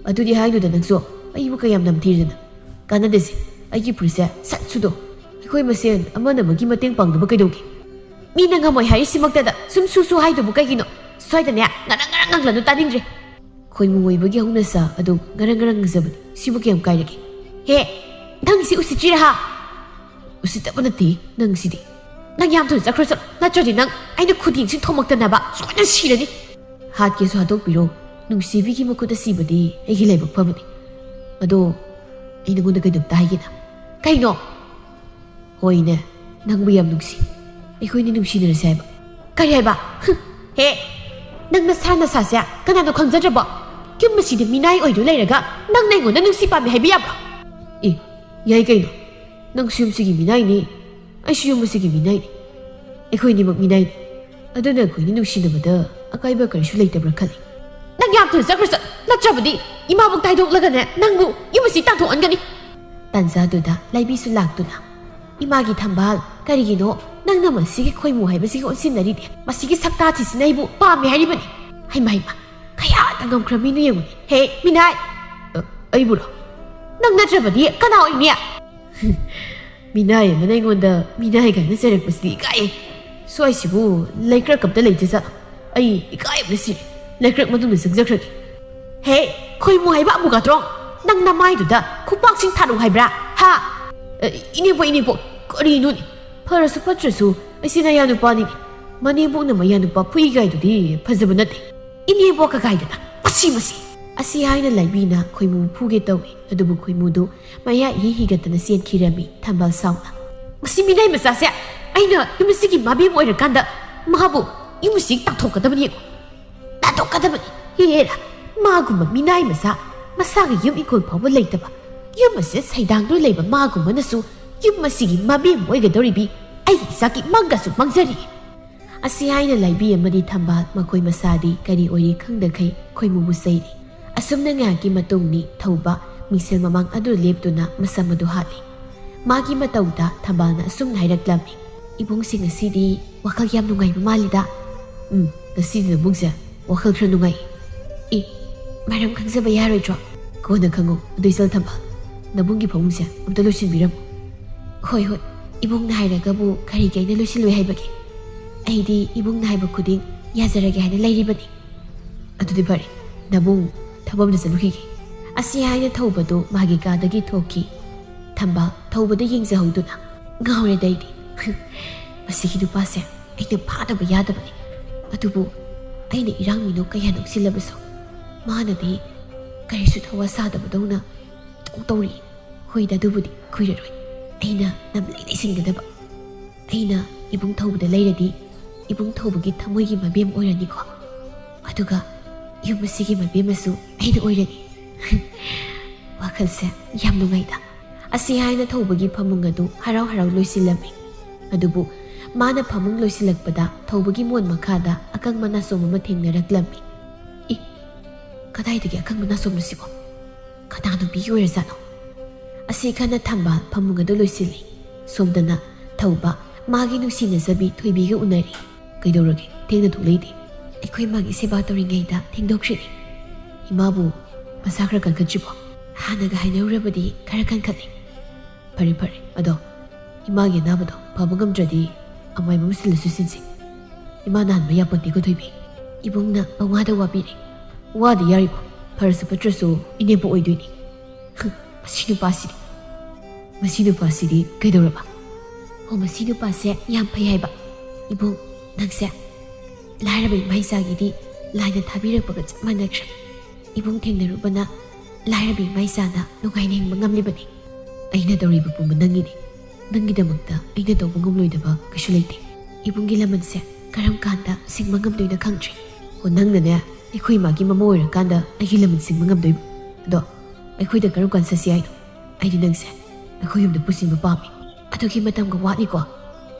"ꯑꯗꯨꯗꯤ ꯍꯥꯏꯅꯨꯗ ꯅꯪꯁꯨ, ꯑꯩꯕꯨ ꯀꯌꯥꯝ ꯅꯝꯊꯤꯔꯗꯅ꯫" "ꯀꯥꯟꯅꯗꯦꯁꯦ, ꯑꯩꯒꯤ ꯐꯨꯔꯤꯠꯁꯦ ꯁꯠ ꯁꯨꯗꯣ꯫ ꯑꯩꯈꯣꯏ ꯃꯁꯦꯟ ꯑꯃꯅ ꯑꯃꯒꯤ ꯃꯇꯦꯡ ꯄꯥꯡꯅꯕ ꯀꯩꯗꯧꯒꯦ?" "ꯃꯤꯅ ꯉꯝꯃꯣꯏ ꯍꯥꯏꯔꯤꯁꯤꯃꯛꯇꯗ ꯁꯨꯝ ꯁꯨ ꯁꯨ ꯍꯥꯏꯗꯨꯕꯨ ꯀꯩꯒꯤꯅꯣ? ꯁ꯭ꯋꯥꯏꯗꯅꯦ, ꯉꯔꯪ ꯉꯔꯪ ꯉꯪꯂꯅꯨ, ꯇꯥꯅꯤꯡꯗ꯭ꯔꯦ꯫" ꯈꯣꯏꯃꯨ ꯑꯣꯏꯕꯒꯤ ꯍꯧꯅꯁꯥ ꯑꯗꯨ ꯉꯔꯪ ꯉꯔꯪ ꯉꯪꯖꯕꯅꯤ꯫ ꯁꯤꯕꯨ ꯀꯌꯥꯝ ꯀꯥꯏꯔꯒꯦ? "ꯍꯦ, ꯅꯪ ꯁꯤ ꯎꯁꯤꯠꯇ꯭ꯔꯤꯔꯥ ꯍꯥ?" "ꯎꯁꯤꯠꯇꯕ ꯅꯠꯇꯦ ꯅꯪꯁꯤꯗꯤ꯫" ꯅꯪ ꯌꯥꯝ ꯊꯨꯅ ꯆꯠꯈ꯭ꯔꯣ, ꯆꯠꯂꯣ, ꯅꯠꯇ꯭ꯔꯗꯤ ꯅꯪ ꯑꯩꯅ ꯈꯨꯗꯤꯡꯁꯤ ꯊꯣꯝꯃꯛꯇꯅꯕ ꯁꯣꯏꯗꯅ ꯁꯤꯔꯅꯤ꯫ ꯍꯥꯠꯀꯦꯁꯨ ꯍꯥꯠꯇꯣꯛꯄꯤꯔꯣ, ꯅꯨꯡꯁꯤꯕꯤꯒꯤ ꯃꯈꯨꯠꯇ ꯁꯤꯕꯗꯤ ꯑꯩꯒꯤ ꯂꯥꯏꯕꯛ ꯐꯕꯅꯤ꯫ ꯑꯗꯣ ꯑꯩ ꯅꯉꯣꯟꯗ ꯀꯩꯅꯣꯝꯇ ꯍꯥꯏꯒꯦꯅ꯫ ꯀꯩꯅꯣ? ꯍꯣꯏꯅꯦ, ꯅꯪꯕꯨ ꯌꯥꯝ ꯅꯨꯡꯁꯤ꯫ ꯑꯩꯈꯣꯏꯅꯤ ꯅꯨꯡꯁꯤꯅꯔꯁꯦ ꯍꯥꯏꯕ꯫ ꯀꯔꯤ ꯍꯥꯏꯕ? ꯍꯨꯝ, ꯍꯦ, ꯅꯪ ꯅꯁꯥ ꯅꯁꯥꯁꯦ ꯀꯅꯥꯅꯣ ꯈꯪꯖꯗ꯭ꯔꯕꯣ? ꯌꯨꯝ ꯑꯁꯤꯗ ꯃꯤꯅꯥꯏ ꯑꯣꯏꯗꯨ ꯂꯩꯔꯒ ꯅꯪꯅ ꯑꯩꯉꯣꯟꯗ ꯅꯨꯡꯁꯤ ꯄꯥꯝꯃꯤ ꯍꯥꯏꯕ ꯌꯥꯕ꯭ꯔꯣ? ꯑꯦ, ꯌꯥꯏ ꯀꯩꯅꯣ꯫ ꯅꯪꯁꯨ ꯌꯨꯝꯁꯤꯒꯤ ꯃꯤꯅꯥꯏꯅꯤ, ꯑꯩꯁꯨ ꯌꯨꯝ ꯑꯁꯤꯒꯤ ꯃꯤꯅꯥꯏꯅꯤ꯫ ꯑꯩꯈꯣꯏꯅꯤꯃꯛ ꯃꯤꯅꯥꯏꯅꯤ꯫ ꯑꯗꯨꯅ ꯑꯩꯈꯣꯏꯅꯤ ꯅꯨꯡꯁꯤꯅꯕꯗ ꯑꯀꯥꯏꯕ ꯀꯔꯤꯁꯨ ꯂꯩꯇꯕ꯭ꯔꯥ ꯈꯜꯂꯤ꯫ ꯅꯪ ꯌꯥꯝ ꯊꯨꯅ ꯆꯠꯈ꯭ꯔꯣ, ꯆꯠ-, ꯅꯠꯇ꯭ꯔꯕꯗꯤ ꯏꯃꯥꯕꯨ ꯇꯥꯏꯗꯣꯛꯂꯒꯅꯦ, ꯅꯪꯕꯨ ꯌꯨꯝ ꯑꯁꯤ ꯇꯥꯟꯊꯣꯛꯍꯟꯒꯅꯤ꯫ ꯇꯥꯟꯖꯥꯗꯨꯗ ꯂꯥꯏꯕꯤꯁꯨ ꯂꯥꯛꯇꯨꯅ, "ꯏꯃꯥꯒꯤ ꯊꯝꯕꯥꯜ, ꯀꯔꯤꯒꯤꯅꯣ ꯅꯪꯅ ꯃꯁꯤꯒꯤ ꯈꯣꯏꯃꯨ ꯍꯥꯏꯕꯁꯤꯒ ꯑꯣꯟꯁꯤꯟꯅꯔꯤꯗꯤ? ꯃꯁꯤꯒꯤ ꯁꯛꯇꯥꯊꯤꯁꯤꯅ ꯑꯩꯕꯨ ꯄꯥꯝꯃꯦ ꯍꯥꯏꯔꯤꯕꯅꯤ꯫ ꯍꯩꯃꯥ, ꯍꯩꯃꯥ, ꯀꯌꯥꯗ ꯉꯝꯈ꯭ꯔꯕꯤꯅꯣ ꯌꯦꯡꯉꯨꯅꯦ꯫ ꯍꯦ, ꯃꯤꯅꯥꯏ!" "ꯑ, ꯑꯩꯕꯨꯔꯣ? ꯅꯪ ꯅꯠꯇ꯭ꯔꯕꯗꯤ ꯀꯅꯥ ꯑꯣꯏꯅꯤ?" ꯃꯤꯅꯥꯏ ꯑꯃꯅ ꯑꯩꯉꯣꯟꯗ ꯃꯤꯅꯥꯏ ꯀꯥꯏꯅ ꯆꯩꯔꯛꯄꯁꯤꯗꯤ ꯏꯀꯥꯏꯌꯦ꯫ ꯁ꯭ꯋꯥꯏꯁꯤꯕꯨ ꯂꯩꯀ꯭ꯔꯛ ꯑꯝꯇ ꯂꯩꯇꯦ ꯖꯥꯠꯂꯣ? ꯑꯩ ꯏꯀꯥꯏꯕꯅ ꯁꯤꯔꯦ꯫ ꯂꯩꯀ꯭ꯔꯛ ꯃꯅꯨꯡꯗ ꯆꯪꯖꯈ꯭ꯔꯒꯦ꯫ ꯍꯦ, ꯈꯣꯏꯃꯨ ꯍꯥꯏꯕ ꯑꯃꯨꯒꯥꯇ꯭ꯔꯣꯡ! ꯅꯪ ꯅꯃꯥꯏꯗꯨꯗ ꯈꯨꯄꯥꯛꯁꯤꯡ ꯊꯥꯔꯛꯎ ꯍꯥꯏꯕ꯭ꯔꯥ? ꯍꯥ? ꯑ, ꯏꯅꯦꯄꯣ, ꯏꯅꯦꯄꯣ, ꯀꯔꯤꯅꯣꯅꯦ? ꯐꯔꯁꯨ ꯐꯠꯇ꯭ꯔꯁꯨ ꯑꯩꯁꯤ ꯅꯌꯥ ꯅꯨꯄꯥꯅꯤꯅꯦ꯫ ꯃꯅꯦꯝꯕꯣꯛꯅ ꯃꯌꯥ ꯅꯨꯄꯥ ꯐꯨꯏ ꯀꯥꯏꯗꯨꯗꯤ ꯐꯖꯕ ꯅꯠꯇꯦ꯫ ꯏꯅꯦꯕꯣ ꯀꯀꯥꯏꯗꯅ ꯃꯁꯤ, ꯃꯁꯤ꯫ ꯑꯁꯤ ꯍꯥꯏꯅ ꯂꯥꯏꯕꯤꯅ ꯈꯣꯏꯃꯨ ꯐꯨꯒꯦ ꯇꯧꯏ, ꯑꯗꯨꯕꯨ ꯈꯣꯏꯃꯨꯗꯨ ꯃꯌꯥ ꯏꯍꯤ ꯍꯤꯒꯠꯇꯅ ꯆꯦꯟꯈꯤꯔꯝꯃꯤ꯫ ꯊꯝꯕꯥꯜ ꯁꯥꯎꯅ, "ꯃꯁꯤ ꯃꯤꯅꯥꯏ ꯃꯆꯥꯁꯦ ꯑꯩꯅ ꯌꯨꯝ ꯑꯁꯤꯒꯤ ꯃꯕꯦꯝ ꯑꯣꯏꯔꯀꯥꯟꯗ ꯃꯥꯕꯨ ꯌꯨꯝ ꯑꯁꯤ ꯇꯥꯟꯊꯣꯛꯀꯗꯕꯅꯤ, ꯇꯥꯟꯊꯣꯛꯀꯗꯕꯅꯤ꯫ ꯍꯦꯔꯥ, ꯃꯥꯒꯨꯝꯕ ꯃꯤꯅꯥꯏ ꯃꯆꯥ, ꯃꯁꯥꯒꯤ ꯌꯨꯝ ꯏꯪꯈꯣꯜ ꯐꯥꯎꯕ ꯂꯩꯇꯕ, ꯌꯨꯝ ꯑꯁꯤꯗ ꯁꯩꯗꯥꯡꯗꯨꯅ ꯂꯩꯕ ꯃꯥꯒꯨꯝꯕꯅꯁꯨ ꯌꯨꯝ ꯑꯁꯤꯒꯤ ꯃꯕꯦꯝ ꯑꯣꯏꯒꯗꯧꯔꯤꯕꯤ ꯑꯩꯒꯤ ꯏꯆꯥꯒꯤ ꯃꯪꯒꯁꯨ ꯃꯪꯖꯔꯤ"꯫ ꯑꯁꯤ ꯍꯥꯏꯅ ꯂꯥꯏꯕꯤ ꯑꯃꯗꯤ ꯊꯝꯕꯥꯜ ꯃꯈꯣꯏ ꯃꯁꯥꯗꯤ ꯀꯔꯤ ꯑꯣꯏꯔꯤ ꯈꯪꯗꯈꯩ ꯈꯣꯏꯃꯨꯕꯨ ꯆꯩꯔꯤ꯫ ꯑꯁꯨꯝꯅ ꯉꯥꯏꯍꯥꯛꯀꯤ ꯃꯇꯨꯡꯅꯤ ꯊꯧꯕ ꯃꯤꯡꯁꯦꯜ ꯃꯃꯥꯡ ꯑꯗꯨ ꯂꯦꯞꯇꯨꯅ ꯃꯁꯝ ꯑꯗꯨ ꯍꯥꯠꯂꯤ꯫ ꯃꯥꯒꯤ ꯃꯇꯧꯗ ꯊꯝꯕꯥꯜꯅ ꯑꯁꯨꯝꯅ ꯍꯥꯏꯔꯛꯂꯝꯃꯤ, "ꯏꯕꯨꯡꯁꯦ ꯉꯁꯤꯗꯤ ꯋꯥꯈꯜ ꯌꯥꯝ ꯅꯨꯡꯉꯥꯏꯕ ꯃꯥꯜꯂꯤꯗ"꯫ "ꯎꯝ, ꯉꯁꯤꯗꯤ ꯅꯕꯨꯡꯁꯦ ꯋꯥꯈꯜ ꯈꯔ ꯅꯨꯡꯉꯥꯏ"꯫ "ꯑꯦ, ꯃꯔꯝ ꯈꯪꯖꯕ ꯌꯥꯔꯣꯏꯗ꯭ꯔꯣ?" "ꯀꯣꯟꯅ ꯈꯪꯉꯣ, ꯑꯗꯨꯏ ꯆꯜ ꯊꯝꯕꯥꯜ꯫ ꯅꯕꯨꯡꯒꯤ ꯐꯃꯨꯡꯁꯦ ꯑꯝꯇ ꯂꯣꯏꯁꯤꯟꯕꯤꯔꯝꯃꯨ"꯫ "ꯍꯣꯏ, ꯍꯣꯏ, ꯏꯕꯨꯡꯅ ꯍꯥꯏꯔꯒꯕꯨ ꯀꯔꯤꯒꯤ ꯑꯩꯅ ꯂꯣꯏꯁꯤꯜꯂꯣꯏ ꯍꯥꯏꯕꯒꯦ? ꯑꯩꯗꯤ ꯏꯕꯨꯡꯅ ꯍꯥꯏꯕ ꯈꯨꯗꯤꯡ ꯌꯥꯖꯔꯒꯦ ꯍꯥꯏꯅ ꯂꯩꯔꯤꯕꯅꯤ"꯫ "ꯑꯗꯨꯗꯤ ꯐꯔꯦ, ꯅꯕꯨꯡ ꯊꯕꯛ ꯑꯝꯇ ꯆꯠꯂꯨꯈꯤꯒꯦ"꯫ ꯑꯁꯤ ꯍꯥꯏꯅ ꯊꯧꯕꯗꯨ ꯃꯥꯒꯤ ꯀꯥꯗꯒꯤ ꯊꯣꯛꯈꯤ꯫ ꯊꯝꯕꯥꯜ ꯊꯧꯕꯗ ꯌꯦꯡꯖꯍꯧꯗꯨꯅ, "ꯉꯥꯎꯔꯦꯗ ꯑꯩꯗꯤ"꯫ "ꯃꯁꯤꯒꯤ ꯅꯨꯄꯥꯁꯦ ꯑꯩꯅ ꯐꯥꯗꯕ ꯌꯥꯗꯕꯅꯤ꯫ ꯑꯗꯨꯕꯨ ꯑꯩꯅ ꯏꯔꯥꯡ ꯃꯤꯅꯣꯛ ꯀꯌꯥ ꯅꯣꯛꯁꯤꯜꯂꯕꯁꯨ ꯃꯥꯅꯗꯤ ꯀꯔꯤꯁꯨ ꯊꯋꯥ ꯁꯥꯗꯕꯗꯧꯅ ꯇꯧ ꯇꯧꯔꯤ꯫ ꯍꯣꯏꯗ, ꯑꯗꯨꯕꯨꯗꯤ ꯀꯨꯏꯔꯔꯣꯏ꯫ ꯑꯩꯅ ꯅꯝꯂꯩ ꯂꯩꯁꯤꯟꯒꯗꯕ꯫ ꯑꯩꯅ ꯏꯕꯨꯡ ꯊꯧꯕꯗ ꯂꯩꯔꯗꯤ ꯏꯕꯨꯡ ꯊꯧꯕꯒꯤ ꯊꯃꯣꯏꯒꯤ ꯃꯕꯦꯝ ꯑꯣꯏꯔꯅꯤꯀꯣ꯫ ꯑꯗꯨꯒ ꯌꯨꯝ ꯑꯁꯤꯒꯤ ꯃꯕꯦꯝ ꯑꯃꯁꯨ ꯑꯩꯅ ꯑꯣꯏꯔꯅꯤ꯫" ꯋꯥꯈꯜꯁꯦ ꯌꯥꯝ ꯅꯨꯡꯉꯥꯏꯗ꯫ ꯑꯁꯤ ꯍꯥꯏꯅ ꯊꯧꯕꯒꯤ ꯐꯃꯨꯡ ꯑꯗꯨ ꯍꯔꯥꯎ ꯍꯔꯥꯎ ꯂꯣꯏꯁꯤꯜꯂꯝꯃꯤ꯫ ꯑꯗꯨꯕꯨ ꯃꯥꯅ ꯐꯃꯨꯡ ꯂꯣꯏꯁꯤꯜꯂꯛꯄꯗ ꯊꯧꯕꯒꯤ ꯃꯣꯟ ꯃꯈꯥꯗ ꯑꯀꯪꯕ ꯅꯥꯆꯣꯝ ꯑꯃ ꯊꯦꯡꯅꯔꯛꯂꯝꯃꯤ꯫ "ꯏ, ꯀꯗꯥꯏꯗꯒꯤ ꯑꯀꯪꯕ ꯅꯥꯆꯣꯝꯅꯣ ꯁꯤꯕꯣ? ꯀꯅꯥ ꯅꯨꯄꯤꯒꯤ ꯑꯣꯏꯔꯖꯥꯠꯅꯣ?" ꯑꯁꯤ ꯈꯟꯅ ꯊꯝꯕꯥꯜ ꯐꯃꯨꯡ ꯑꯗꯨ ꯂꯣꯏꯁꯤꯜꯂꯤ꯫ ꯁꯣꯝꯗꯅ ꯊꯧꯕ ꯃꯥꯒꯤ ꯅꯨꯡꯁꯤꯅꯖꯕꯤ ꯊꯣꯏꯕꯤꯒ ꯎꯅꯔꯤ꯫ "ꯀꯩꯗꯧꯔꯒꯦ? ꯊꯦꯡꯅ ꯊꯣꯛꯂꯛꯏꯗꯤ?" "ꯑꯩꯈꯣꯏ ꯃꯥꯒꯤ ꯁꯦꯕꯥ ꯇꯧꯔꯤꯉꯩꯗ ꯊꯦꯡꯗꯣꯛꯈ꯭ꯔꯤꯅꯤ꯫" "ꯏꯃꯥꯕꯨ ꯃꯁꯥ ꯈꯔ ꯀꯟꯈꯠꯇ꯭ꯔꯤꯕꯣ?" "ꯍꯥꯟꯅꯒ ꯍꯥꯏꯅꯔꯨꯔꯕꯗꯤ ꯈꯔ ꯀꯟꯈꯠꯂꯤ꯫" "ꯐꯔꯦ, ꯐꯔꯦ꯫ ꯑꯗꯣ ꯏꯃꯥꯒꯤ ꯑꯅꯥꯕꯗꯣ ꯐꯕ ꯉꯝꯗ꯭ꯔꯗꯤ ꯑꯃꯥꯏꯕ ꯑꯃ ꯁꯤꯜꯂꯁꯨ ꯁꯤꯟꯁꯤ꯫ ꯏꯃꯥ ꯅꯥꯍꯟꯕ ꯌꯥꯄꯣꯟꯇꯦꯀꯣ ꯊꯣꯏꯕꯤ꯫" ꯏꯕꯨꯡꯅ ꯄꯪꯋꯥꯗ ꯋꯥꯕꯤꯔꯦ꯫ "ꯋꯥꯗ ꯌꯥꯔꯤꯕꯣ? ꯐꯔꯁꯨ ꯐꯠꯇ꯭ꯔꯁꯨ ꯏꯅꯦꯝꯄꯣꯛ ꯑꯣꯏꯗꯣꯏꯅꯤ꯫" "ꯍꯨꯝ, ꯃꯁꯤ ꯅꯨꯄꯥꯁꯤꯗꯤ꯫ ꯃꯁꯤ ꯅꯨꯄꯥꯁꯤꯗꯤ ꯀꯩꯗꯧꯔꯕ?" "ꯑꯣ, ꯃꯁꯤ ꯅꯨꯄꯥꯁꯦ ꯌꯥꯝ ꯐꯩ ꯍꯥꯏꯕ꯫ ꯏꯕꯨꯡ, ꯅꯪꯁꯦ ꯂꯥꯏꯔꯕ ꯏꯃꯥ ꯏꯆꯥꯒꯤꯗꯤ ꯂꯥꯏꯅ ꯊꯥꯕꯤꯔꯛꯄꯒ ꯆꯞ ꯃꯥꯟꯅꯈ꯭ꯔꯦ꯫ ꯏꯕꯨꯡ ꯊꯦꯡꯅꯔꯨꯕꯅ ꯂꯥꯏꯔꯕ ꯏꯃꯥ ꯏꯆꯥꯅ ꯅꯨꯡꯉꯥꯏꯅ ꯍꯤꯡꯕ ꯉꯝꯂꯤꯕꯅꯤ꯫" "ꯑꯩꯅ ꯇꯧꯔꯤꯕ ꯄꯨꯝꯕ ꯅꯪꯒꯤꯅꯤ꯫ ꯅꯪꯒꯤꯗꯃꯛꯇ ꯑꯩꯅ ꯇꯧꯕ ꯉꯝꯂꯣꯏꯗꯕ ꯀꯩꯁꯨ ꯂꯩꯇꯦ꯫" ꯏꯕꯨꯡꯒꯤ ꯂꯃꯟꯁꯦ ꯀꯔꯝ ꯀꯥꯟꯗ ꯁꯤꯡꯕ ꯉꯝꯗꯣꯏꯅꯣ ꯈꯪꯗ꯭ꯔꯦ꯫ "ꯑꯣ, ꯅꯪꯅꯅꯦ ꯑꯩꯈꯣꯏ ꯏꯃꯥꯒꯤ ꯃꯃꯧ ꯑꯣꯏꯔꯀꯥꯟꯗ ꯑꯩꯒꯤ ꯂꯃꯟ ꯁꯤꯡꯕ ꯉꯝꯗꯣꯏꯕ? ꯑꯗꯣ ꯑꯩꯈꯣꯏꯗ ꯀꯔꯝ ꯀꯥꯟꯗ ꯆꯠꯁꯤ ꯍꯥꯏꯅꯣ? ꯑꯩꯗꯤ ꯅꯪꯁꯦ ꯑꯩꯈꯣꯏ ꯌꯨꯝꯗ ꯄꯨꯁꯤꯟꯕ ꯄꯥꯝꯃꯤ꯫" "ꯑꯗꯨꯒꯤ ꯃꯇꯝꯒ ꯋꯥꯠꯂꯤꯀꯣ?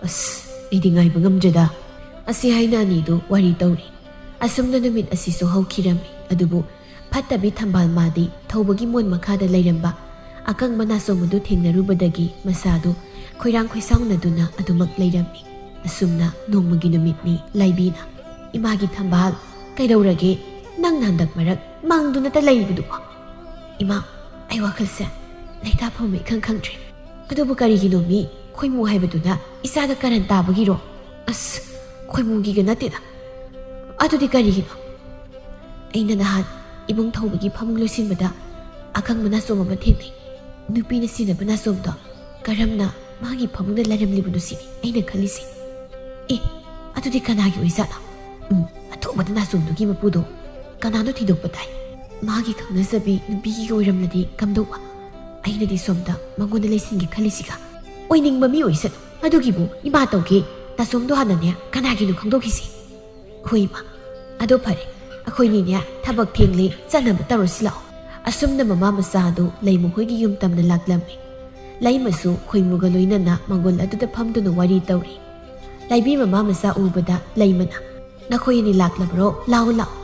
ꯑꯁ, ꯑꯩꯗꯤ ꯉꯥꯏꯕ ꯉꯝꯗ꯭ꯔꯦꯗ꯫" ꯑꯁꯤ ꯍꯥꯏꯅ ꯑꯅꯤꯗꯨ ꯋꯥꯔꯤ ꯇꯧꯔꯤ꯫ ꯑꯁꯨꯝꯅ ꯅꯨꯃꯤꯠ ꯑꯁꯤꯁꯨ ꯍꯧꯈꯤꯔꯝꯃꯤ꯫ ꯑꯗꯨꯕꯨ ꯐꯠꯇꯕꯤ ꯊꯝꯕꯥꯜ ꯃꯥꯗꯤ ꯊꯧꯕꯒꯤ ꯃꯣꯟ ꯃꯈꯥꯗ ꯂꯩꯔꯝꯕ ꯑꯀꯪꯕ ꯅꯥꯆꯣꯝ ꯑꯗꯨ ꯊꯦꯡꯅꯔꯨꯕꯗꯒꯤ ꯃꯁꯥꯗꯨ ꯈꯣꯏꯔꯥꯡ ꯈꯣꯏꯁꯥꯎꯅꯗꯨꯅ ꯑꯗꯨꯃꯛ ꯂꯩꯔꯝꯃꯤ꯫ ꯑꯁꯨꯝꯅ ꯅꯣꯡꯃꯒꯤ ꯅꯨꯃꯤꯠꯅꯤ ꯂꯥꯏꯕꯤꯅ, "ꯏꯃꯥꯒꯤ ꯊꯝꯕꯥꯜ, ꯀꯩꯗꯧꯔꯒꯦ? ꯅꯪꯅ ꯍꯟꯗꯛ ꯃꯔꯛ ꯃꯪꯗꯨꯅꯇ ꯂꯩꯔꯤꯕꯗꯨꯕꯣ?" "ꯏꯃꯥ, ꯑꯩ ꯋꯥꯈꯜꯁꯦ ꯂꯩꯇꯥꯐꯝ ꯑꯃ ꯏꯈꯪ ꯈꯪꯗ꯭ꯔꯦ꯫ ꯑꯗꯨꯕꯨ ꯀꯔꯤꯒꯤꯅꯣ ꯃꯤ ꯈꯣꯏꯃꯨ ꯍꯥꯏꯕꯗꯨꯅ ꯏꯆꯥꯗ ꯀꯔꯟ ꯇꯥꯕꯒꯤꯔꯣ? ꯑꯁ, ꯈꯣꯏꯃꯨꯒꯤꯒ ꯅꯠꯇꯦꯗ꯫ ꯑꯗꯨꯗꯤ ꯀꯔꯤꯒꯤꯅꯣ?" ꯑꯩꯅ ꯅꯍꯥꯟ ꯏꯕꯨꯡ ꯊꯧꯕꯒꯤ ꯐꯃꯨꯡ ꯂꯣꯏꯁꯤꯟꯕꯗ ꯑꯀꯪꯕ ꯅꯥꯆꯣꯝ ꯑꯃ ꯊꯦꯡꯅꯩ꯫ ꯅꯨꯄꯤꯅ ꯁꯤꯖꯤꯟꯅꯕ ꯅꯥꯆꯣꯝꯗꯣ ꯀꯔꯝꯅ ꯃꯥꯒꯤ ꯐꯃꯨꯡꯗ ꯂꯩꯔꯝꯂꯤꯕꯅꯣ ꯁꯤꯅꯤ ꯑꯩꯅ ꯈꯜꯂꯤꯁꯦ꯫ ꯑꯦ, ꯑꯗꯨꯗꯤ ꯀꯅꯥꯒꯤ ꯑꯣꯏꯖꯥꯠꯅꯣ? ꯎꯝ, ꯑꯊꯨꯕꯗ ꯅꯥꯆꯣꯝꯗꯨꯒꯤ ꯃꯄꯨꯗꯣ ꯀꯅꯥꯅꯣ ꯊꯤꯗꯣꯛꯄ ꯇꯥꯏ꯫ ꯃꯥꯒꯤ ꯈꯪꯅꯖꯕꯤ ꯅꯨꯄꯤꯒꯤ ꯑꯣꯏꯔꯝꯂꯗꯤ ꯀꯝꯗꯧꯕ? ꯑꯩꯅꯗꯤ ꯁꯣꯝꯗ ꯃꯉꯣꯟꯗ ꯂꯩꯁꯤꯟꯒꯦ ꯈꯜꯂꯤꯁꯤꯒ꯫ ꯑꯣꯏꯅꯤꯡꯕ ꯃꯤ ꯑꯣꯏꯁꯅꯨ꯫ ꯑꯗꯨꯒꯤꯕꯨ ꯏꯃꯥ ꯇꯧꯒꯦ, ꯅꯥꯆꯣꯝꯗꯣ ꯍꯥꯟꯅꯅꯦ ꯀꯅꯥꯒꯤꯅꯣ ꯈꯪꯗꯣꯛꯈꯤꯁꯤ꯫ ꯍꯣꯏ ꯏꯃꯥ, ꯑꯗꯣ ꯐꯔꯦ, ꯑꯩꯈꯣꯏꯅꯤꯅꯦ ꯊꯕꯛ ꯊꯦꯡꯂꯦ, ꯆꯠꯅꯕ ꯇꯧꯔꯁꯤ ꯂꯥꯛꯑꯣ꯫ ꯑꯁꯨꯝꯅ ꯃꯃꯥ ꯃꯆꯥ ꯑꯗꯨ ꯂꯩꯃ ꯍꯣꯏꯒꯤ ꯌꯨꯝ ꯇꯝꯅ ꯂꯥꯛꯂꯝꯃꯤ꯫ ꯂꯩꯃꯁꯨ ꯈꯣꯏꯃꯨꯒ ꯂꯣꯏꯅꯅ ꯃꯪꯒꯣꯜ ꯑꯗꯨꯗ ꯐꯝꯗꯨꯅ ꯋꯥꯔꯤ ꯇꯧꯔꯤ꯫ ꯂꯥꯏꯕꯤ ꯃꯃꯥ ꯃꯆꯥ ꯎꯕꯗ ꯂꯩꯃꯅ, "ꯅꯈꯣꯏ ꯑꯅꯤ ꯂꯥꯛꯂꯕ꯭ꯔꯣ? ꯂꯥꯛꯑꯣ, ꯂꯥꯛꯑꯣ꯫"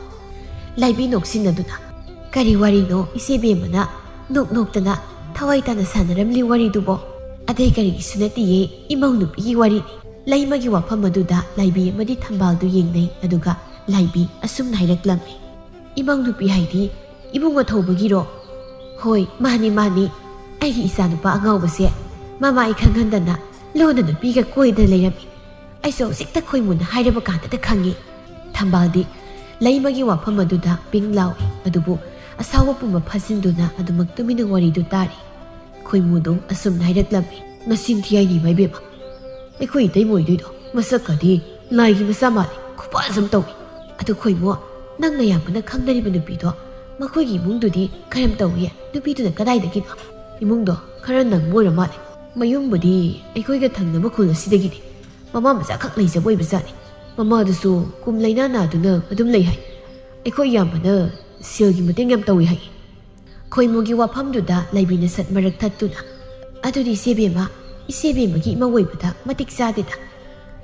ꯂꯥꯏꯕꯤ ꯅꯣꯛꯁꯤꯟꯅꯗꯨꯅ, "ꯀꯔꯤ ꯋꯥꯔꯤꯅꯣ ꯏꯆꯦ ꯕꯦꯝꯃꯅ ꯅꯣꯛ ꯅꯣꯛꯇꯅ ꯊꯋꯥꯏ ꯇꯥꯅ ꯁꯥꯟꯅꯔꯝꯂꯤ ꯋꯥꯔꯤꯗꯨꯕꯣ? ꯑꯇꯩ ꯀꯔꯤꯒꯤꯁꯨ ꯅꯠꯇꯤꯌꯦ, ꯏꯃꯧ ꯅꯨꯄꯤꯒꯤ ꯋꯥꯔꯤꯅꯤ꯫" ꯂꯩꯃꯒꯤ ꯋꯥꯐꯝ ꯑꯗꯨꯗ ꯂꯥꯏꯕꯤ ꯑꯃꯗꯤ ꯊꯝꯕꯥꯜꯗꯨ ꯌꯦꯡꯅꯩ, ꯑꯗꯨꯒ ꯂꯥꯏꯕꯤ ꯑꯁꯨꯝꯅ ꯍꯥꯏꯔꯛꯂꯝꯃꯤ, "ꯏꯃꯧ ꯅꯨꯄꯤ ꯍꯥꯏꯗꯤ ꯏꯕꯨꯡ ꯑꯊꯧꯕꯒꯤꯔꯣ?" "ꯍꯣꯏ, ꯃꯥꯅꯤ, ꯃꯥꯅꯤ꯫ ꯑꯩꯒꯤ ꯏꯆꯥꯅꯨꯄꯥ ꯑꯉꯥꯎꯕꯁꯦ ꯃꯃꯥ ꯑꯩ ꯈꯪꯍꯟꯗꯅ ꯂꯣꯟꯅ ꯅꯨꯄꯤꯒ ꯀꯣꯏꯗꯅ ꯂꯩꯔꯝꯃꯤ꯫ ꯑꯩꯁꯨ ꯍꯧꯖꯤꯛꯇ ꯈꯣꯏꯃꯨꯅ ꯍꯥꯏꯔꯕ ꯀꯥꯟꯗꯗ ꯈꯪꯉꯤ꯫" ꯊꯝꯕꯥꯜꯗꯤ ꯂꯩꯃꯒꯤ ꯋꯥꯐꯝ ꯑꯗꯨꯗ ꯄꯤꯡ ꯂꯥꯎꯏ, ꯑꯗꯨꯕꯨ ꯑꯁꯥꯎꯕ ꯄꯨꯝꯕ ꯐꯥꯖꯤꯟꯗꯨꯅ ꯑꯗꯨꯃꯛ ꯇꯨꯃꯤꯟꯅ ꯋꯥꯔꯤꯗꯨ ꯇꯥꯔꯤ꯫ ꯈꯣꯏꯃꯨꯗꯨ ꯑꯁꯨꯝꯅ ꯍꯥꯏꯔꯛꯂꯝꯃꯤ, "ꯅꯆꯤꯟ ꯊꯤ ꯍꯥꯏꯅꯤ, ꯏꯃꯥ ꯏꯕꯦꯝꯃ꯫ ꯑꯩꯈꯣꯏ ꯏꯇꯩꯃ ꯑꯣꯏꯗꯣꯏꯗꯣ ꯃꯁꯛꯀꯗꯤ ꯂꯥꯏꯒꯤ ꯃꯆꯥ ꯃꯥꯜꯂꯤ, ꯈꯨꯐꯖ ꯑꯃ ꯇꯧꯏ꯫ ꯑꯗꯨ ꯈꯣꯏꯃꯨ, ꯅꯪ ꯅꯌꯥꯝꯕꯅ ꯈꯪꯅꯔꯤꯕ ꯅꯨꯄꯤꯗꯣ, ꯃꯈꯣꯏꯒꯤ ꯏꯃꯨꯡꯗꯨꯗꯤ ꯀꯔꯝ ꯇꯧꯏ? ꯅꯨꯄꯤꯗꯨꯅ ꯀꯗꯥꯏꯗꯒꯤꯅꯣ?" "ꯏꯃꯨꯡꯗꯣ ꯈꯔ ꯅꯪꯕ ꯑꯣꯏꯔ ꯃꯥꯜꯂꯦ꯫ ꯃꯌꯨꯝꯕꯨꯗꯤ ꯑꯩꯈꯣꯏꯒ ꯊꯪꯅꯕ ꯈꯨꯜ ꯑꯁꯤꯗꯒꯤꯅꯤ꯫ ꯃꯃꯥ ꯃꯆꯥ ꯈꯛ ꯂꯩꯖꯕ ꯑꯣꯏꯕꯖꯥꯠꯅꯤ꯫ ꯃꯃꯥꯗꯨꯁꯨ ꯀꯨꯝ ꯂꯩꯅꯥ ꯅꯥꯗꯨꯅ ꯑꯗꯨꯝ ꯂꯩ ꯍꯥꯏ꯫ ꯑꯩꯈꯣꯏ ꯏꯌꯥꯝꯕꯅ ꯁꯦꯜꯒꯤ ꯃꯇꯦꯡ ꯌꯥꯝ ꯇꯧꯏ ꯍꯥꯏ꯫" ꯈꯣꯏꯃꯨꯒꯤ ꯋꯥꯐꯝꯗꯨꯗ ꯂꯥꯏꯕꯤꯅ ꯁꯠ ꯃꯔꯛ ꯊꯠꯇꯨꯅ, "ꯑꯗꯨꯗꯤ ꯏꯆꯦ ꯕꯦꯝꯃ, ꯏꯆꯦ ꯕꯦꯝꯃꯒꯤ ꯏꯃꯧ ꯑꯣꯏꯕꯗ ꯃꯇꯤꯛ ꯆꯥꯗꯦꯗ꯫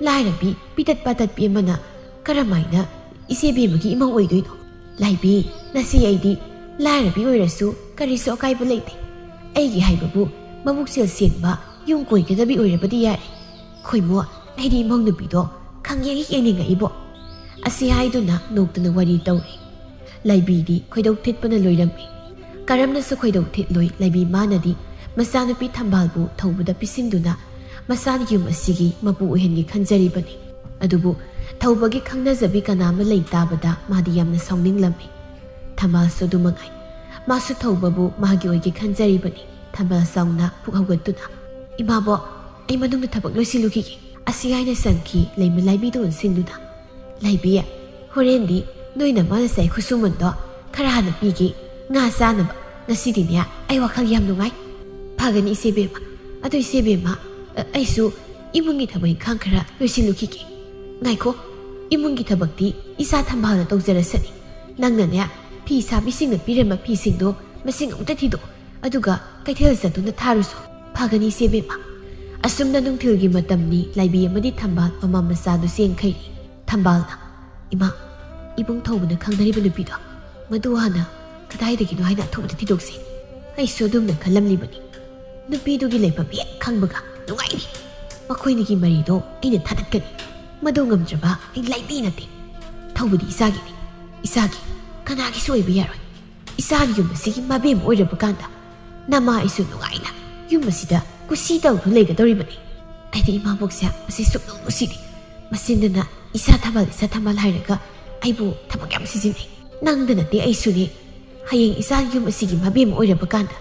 ꯂꯥꯏꯔꯕꯤ, ꯄꯤꯇꯠ ꯄꯥꯇꯠꯄꯤ ꯑꯃꯅ ꯀꯔꯝꯍꯥꯏꯅ ꯏꯆꯦ ꯕꯦꯝꯃꯒꯤ ꯏꯃꯧ ꯑꯣꯏꯗꯣꯏꯅꯣ? ꯂꯥꯏꯕꯤ, ꯅꯆꯦ ꯑꯩꯗꯤ ꯂꯥꯏꯔꯕꯤ ꯑꯣꯏꯔꯁꯨ ꯀꯔꯤꯁꯨ ꯑꯀꯥꯏꯕ ꯂꯩꯇꯦ꯫ ꯑꯩꯒꯤ ꯍꯥꯏꯕꯕꯨ ꯃꯕꯨꯛꯆꯦꯜ ꯁꯦꯡꯕ, ꯌꯨꯝ ꯀꯣꯏꯒꯗꯕꯤ ꯑꯣꯏꯔꯕꯗꯤ ꯌꯥꯔꯦ꯫ ꯈꯣꯏꯃꯨ, ꯑꯩꯗꯤ ꯏꯃꯧ ꯅꯨꯄꯤꯗꯣ ꯈꯪꯌꯦꯡ ꯍꯦꯛ ꯌꯦꯡꯅꯤꯡꯉꯛꯏꯕꯣ꯫" ꯑꯁꯤ ꯍꯥꯏꯗꯨꯅ ꯅꯣꯛꯇꯨꯅ ꯋꯥꯔꯤ ꯇꯧꯔꯤ꯫ ꯂꯥꯏꯕꯤꯗꯤ ꯈꯣꯏꯗꯧ ꯊꯤꯠꯄꯅ ꯂꯣꯏꯔꯝꯃꯤ꯫ ꯀꯔꯝꯅꯁꯨ ꯈꯣꯏꯗꯧ ꯊꯤꯠꯂꯣꯏ ꯂꯥꯏꯕꯤ ꯃꯥꯅꯗꯤ ꯃꯆꯥꯅꯨꯄꯤ ꯊꯝꯕꯥꯜꯕꯨ ꯊꯧꯕꯗ ꯄꯤꯁꯤꯟꯗꯨꯅ ꯃꯆꯥꯒꯤ ꯌꯨꯝ ꯑꯁꯤꯒꯤ ꯃꯄꯨ ꯑꯣꯏꯍꯟꯒꯦ ꯈꯟꯖꯔꯤꯕꯅꯤ꯫ ꯑꯗꯨꯕꯨ ꯊꯧꯕꯒꯤ ꯈꯪꯅꯖꯕꯤ ꯀꯅꯥ ꯑꯃ ꯂꯩ ꯇꯥꯕꯗ ꯃꯥꯗꯤ ꯌꯥꯝꯅ ꯁꯥꯎꯅꯤꯡꯂꯝꯃꯤ꯫ ꯊꯝꯕꯥꯜꯁꯨ ꯑꯗꯨ ꯃꯉꯥꯏ꯫ ꯃꯥꯁꯨ ꯊꯧꯕꯕꯨ ꯃꯥꯒꯤ ꯑꯣꯏꯒꯦ ꯈꯟꯖꯔꯤꯕꯅꯤ꯫ ꯊꯝꯕꯥꯜ ꯆꯥꯎꯅ ꯄꯨꯛ ꯍꯧꯒꯠꯇꯨꯅ, "ꯏꯃꯥꯕꯣ, ꯑꯩ ꯃꯅꯨꯡꯗ ꯊꯕꯛ ꯂꯣꯏꯁꯤꯜꯂꯨꯈꯤꯒꯦ꯫ ꯑꯁꯤ ꯍꯥꯏꯅ ꯁꯝꯈꯤ ꯂꯩꯃ ꯂꯥꯏꯕꯤꯗꯨ ꯑꯣꯟꯁꯤꯟꯗꯨꯅ꯫ "ꯂꯥꯏꯕꯤ, ꯍꯣꯔꯦꯟꯗꯤ ꯅꯣꯏꯅ ꯃꯥꯅ ꯆꯥꯏ ꯈꯨꯠꯁꯨꯃꯟꯗꯣ ꯈꯔ ꯍꯥꯟꯅ ꯄꯤꯒꯦ꯫ ꯉꯥ ꯆꯥꯅꯕ꯫ ꯉꯁꯤꯗꯤꯅꯦ ꯑꯩ ꯋꯥꯈꯜ ꯌꯥꯝ ꯅꯨꯡꯉꯥꯏ꯫" "ꯐꯒꯅꯤ ꯏꯆꯦ ꯕꯦꯝꯃ꯫ ꯑꯗꯨ ꯏꯆꯦ ꯕꯦꯝꯃ, ꯑ, ꯑꯩꯁꯨ ꯏꯃꯨꯡꯒꯤ ꯊꯕꯛ ꯏꯪꯈꯥꯡ ꯈꯔ ꯂꯣꯏꯁꯤꯜꯂꯨꯈꯤꯒꯦ꯫" "ꯉꯥꯏꯈꯣ, ꯏꯃꯨꯡꯒꯤ ꯊꯕꯛꯇꯤ ꯏꯆꯥ ꯊꯝꯕꯥꯜꯅ ꯇꯧꯖꯔꯁꯅꯤ꯫ ꯅꯪꯅꯅꯦ ꯐꯤ ꯁꯥꯕꯤꯁꯤꯡꯅ ꯄꯤꯔꯝꯕ ꯐꯤꯁꯤꯡꯗꯣ ꯃꯁꯤꯡ ꯑꯃꯨꯛꯇ ꯊꯤꯗꯣꯛꯑꯣ꯫ ꯑꯗꯨꯒ ꯀꯩꯊꯦꯜ ꯆꯠꯇꯨꯅ ꯊꯥꯔꯨꯁꯨ꯫" "ꯐꯒꯅꯤ ꯏꯆꯦ ꯕꯦꯝꯃ꯫" ꯑꯁꯨꯝꯅ ꯅꯨꯡꯊꯤꯜꯒꯤ ꯃꯇꯝꯅꯤ꯫ ꯂꯥꯏꯕꯤ ꯑꯃꯗꯤ ꯊꯝꯕꯥꯜ ꯃꯃꯥ ꯃꯆꯥꯗꯨ ꯆꯦꯟꯈꯩ꯫ ꯊꯝꯕꯥꯜꯅ, "ꯏꯃꯥ, ꯏꯕꯨꯡ ꯊꯧꯕꯅ ꯈꯪꯅꯔꯤꯕ ꯅꯨꯄꯤꯗꯣ, ꯃꯗꯨ ꯍꯥꯟꯅ ꯀꯗꯥꯏꯗꯒꯤꯅꯣ ꯍꯥꯏꯅ ꯑꯊꯨꯕꯗ ꯊꯤꯗꯣꯛꯁꯤ꯫ ꯑꯩꯁꯨ ꯑꯗꯨꯝꯅ ꯈꯜꯂꯝꯂꯤꯕꯅꯤ꯫ ꯅꯨꯄꯤꯗꯨꯒꯤ ꯂꯩꯐꯝ ꯍꯦꯛ ꯈꯪꯕꯒ ꯅꯨꯡꯉꯥꯏꯅꯤ꯫ ꯃꯈꯣꯏꯅꯤꯒꯤ ꯃꯔꯤꯗꯣ ꯑꯩꯅ ꯊꯥꯗꯠꯀꯅꯤ꯫ ꯃꯗꯨ ꯉꯝꯗ꯭ꯔꯕ ꯑꯩ ꯂꯥꯏꯕꯤ ꯅꯠꯇꯦ꯫ ꯊꯧꯕꯗꯤ ꯏꯆꯥꯒꯤꯅꯤ꯫ ꯏꯆꯥꯒꯤ꯫ ꯀꯅꯥꯒꯤꯁꯨ ꯑꯣꯏꯕ ꯌꯥꯔꯣꯏ꯫ ꯏꯆꯥꯒꯤ ꯌꯨꯝ ꯑꯁꯤꯒꯤ ꯃꯕꯦꯝ ꯑꯣꯏꯔꯕ ꯀꯥꯟꯗ ꯅꯃꯥ ꯑꯩꯁꯨ ꯅꯨꯡꯉꯥꯏꯅ ꯌꯨꯝ ꯑꯁꯤꯗ ꯀꯨꯁꯤ ꯇꯧꯗꯨꯅ ꯂꯩꯒꯗꯧꯔꯤꯕꯅꯤ꯫ ꯑꯩꯗꯤ ꯏꯃꯥꯕꯣꯛꯁꯦ ꯃꯁꯤ ꯁꯨꯛꯅꯨꯡ ꯅꯨꯡꯁꯤꯗꯦ꯫ ꯃꯆꯤꯟꯗꯅ ꯏꯆꯥ ꯊꯝꯕꯥꯜ, ꯏꯆꯥ ꯊꯝꯕꯥꯜ ꯍꯥꯏꯔꯒ ꯑꯩꯕꯨ ꯊꯕꯛ ꯌꯥꯝ ꯁꯤꯖꯤꯟꯅꯩ꯫ ꯅꯪꯗ ꯅꯠꯇꯦ ꯑꯩꯁꯨꯅꯤ꯫ ꯍꯌꯦꯡ ꯏꯆꯥꯒꯤ ꯌꯨꯝ ꯑꯁꯤꯒꯤ ꯃꯕꯦꯝ ꯑꯣꯏꯔꯕ ꯀꯥꯟꯗ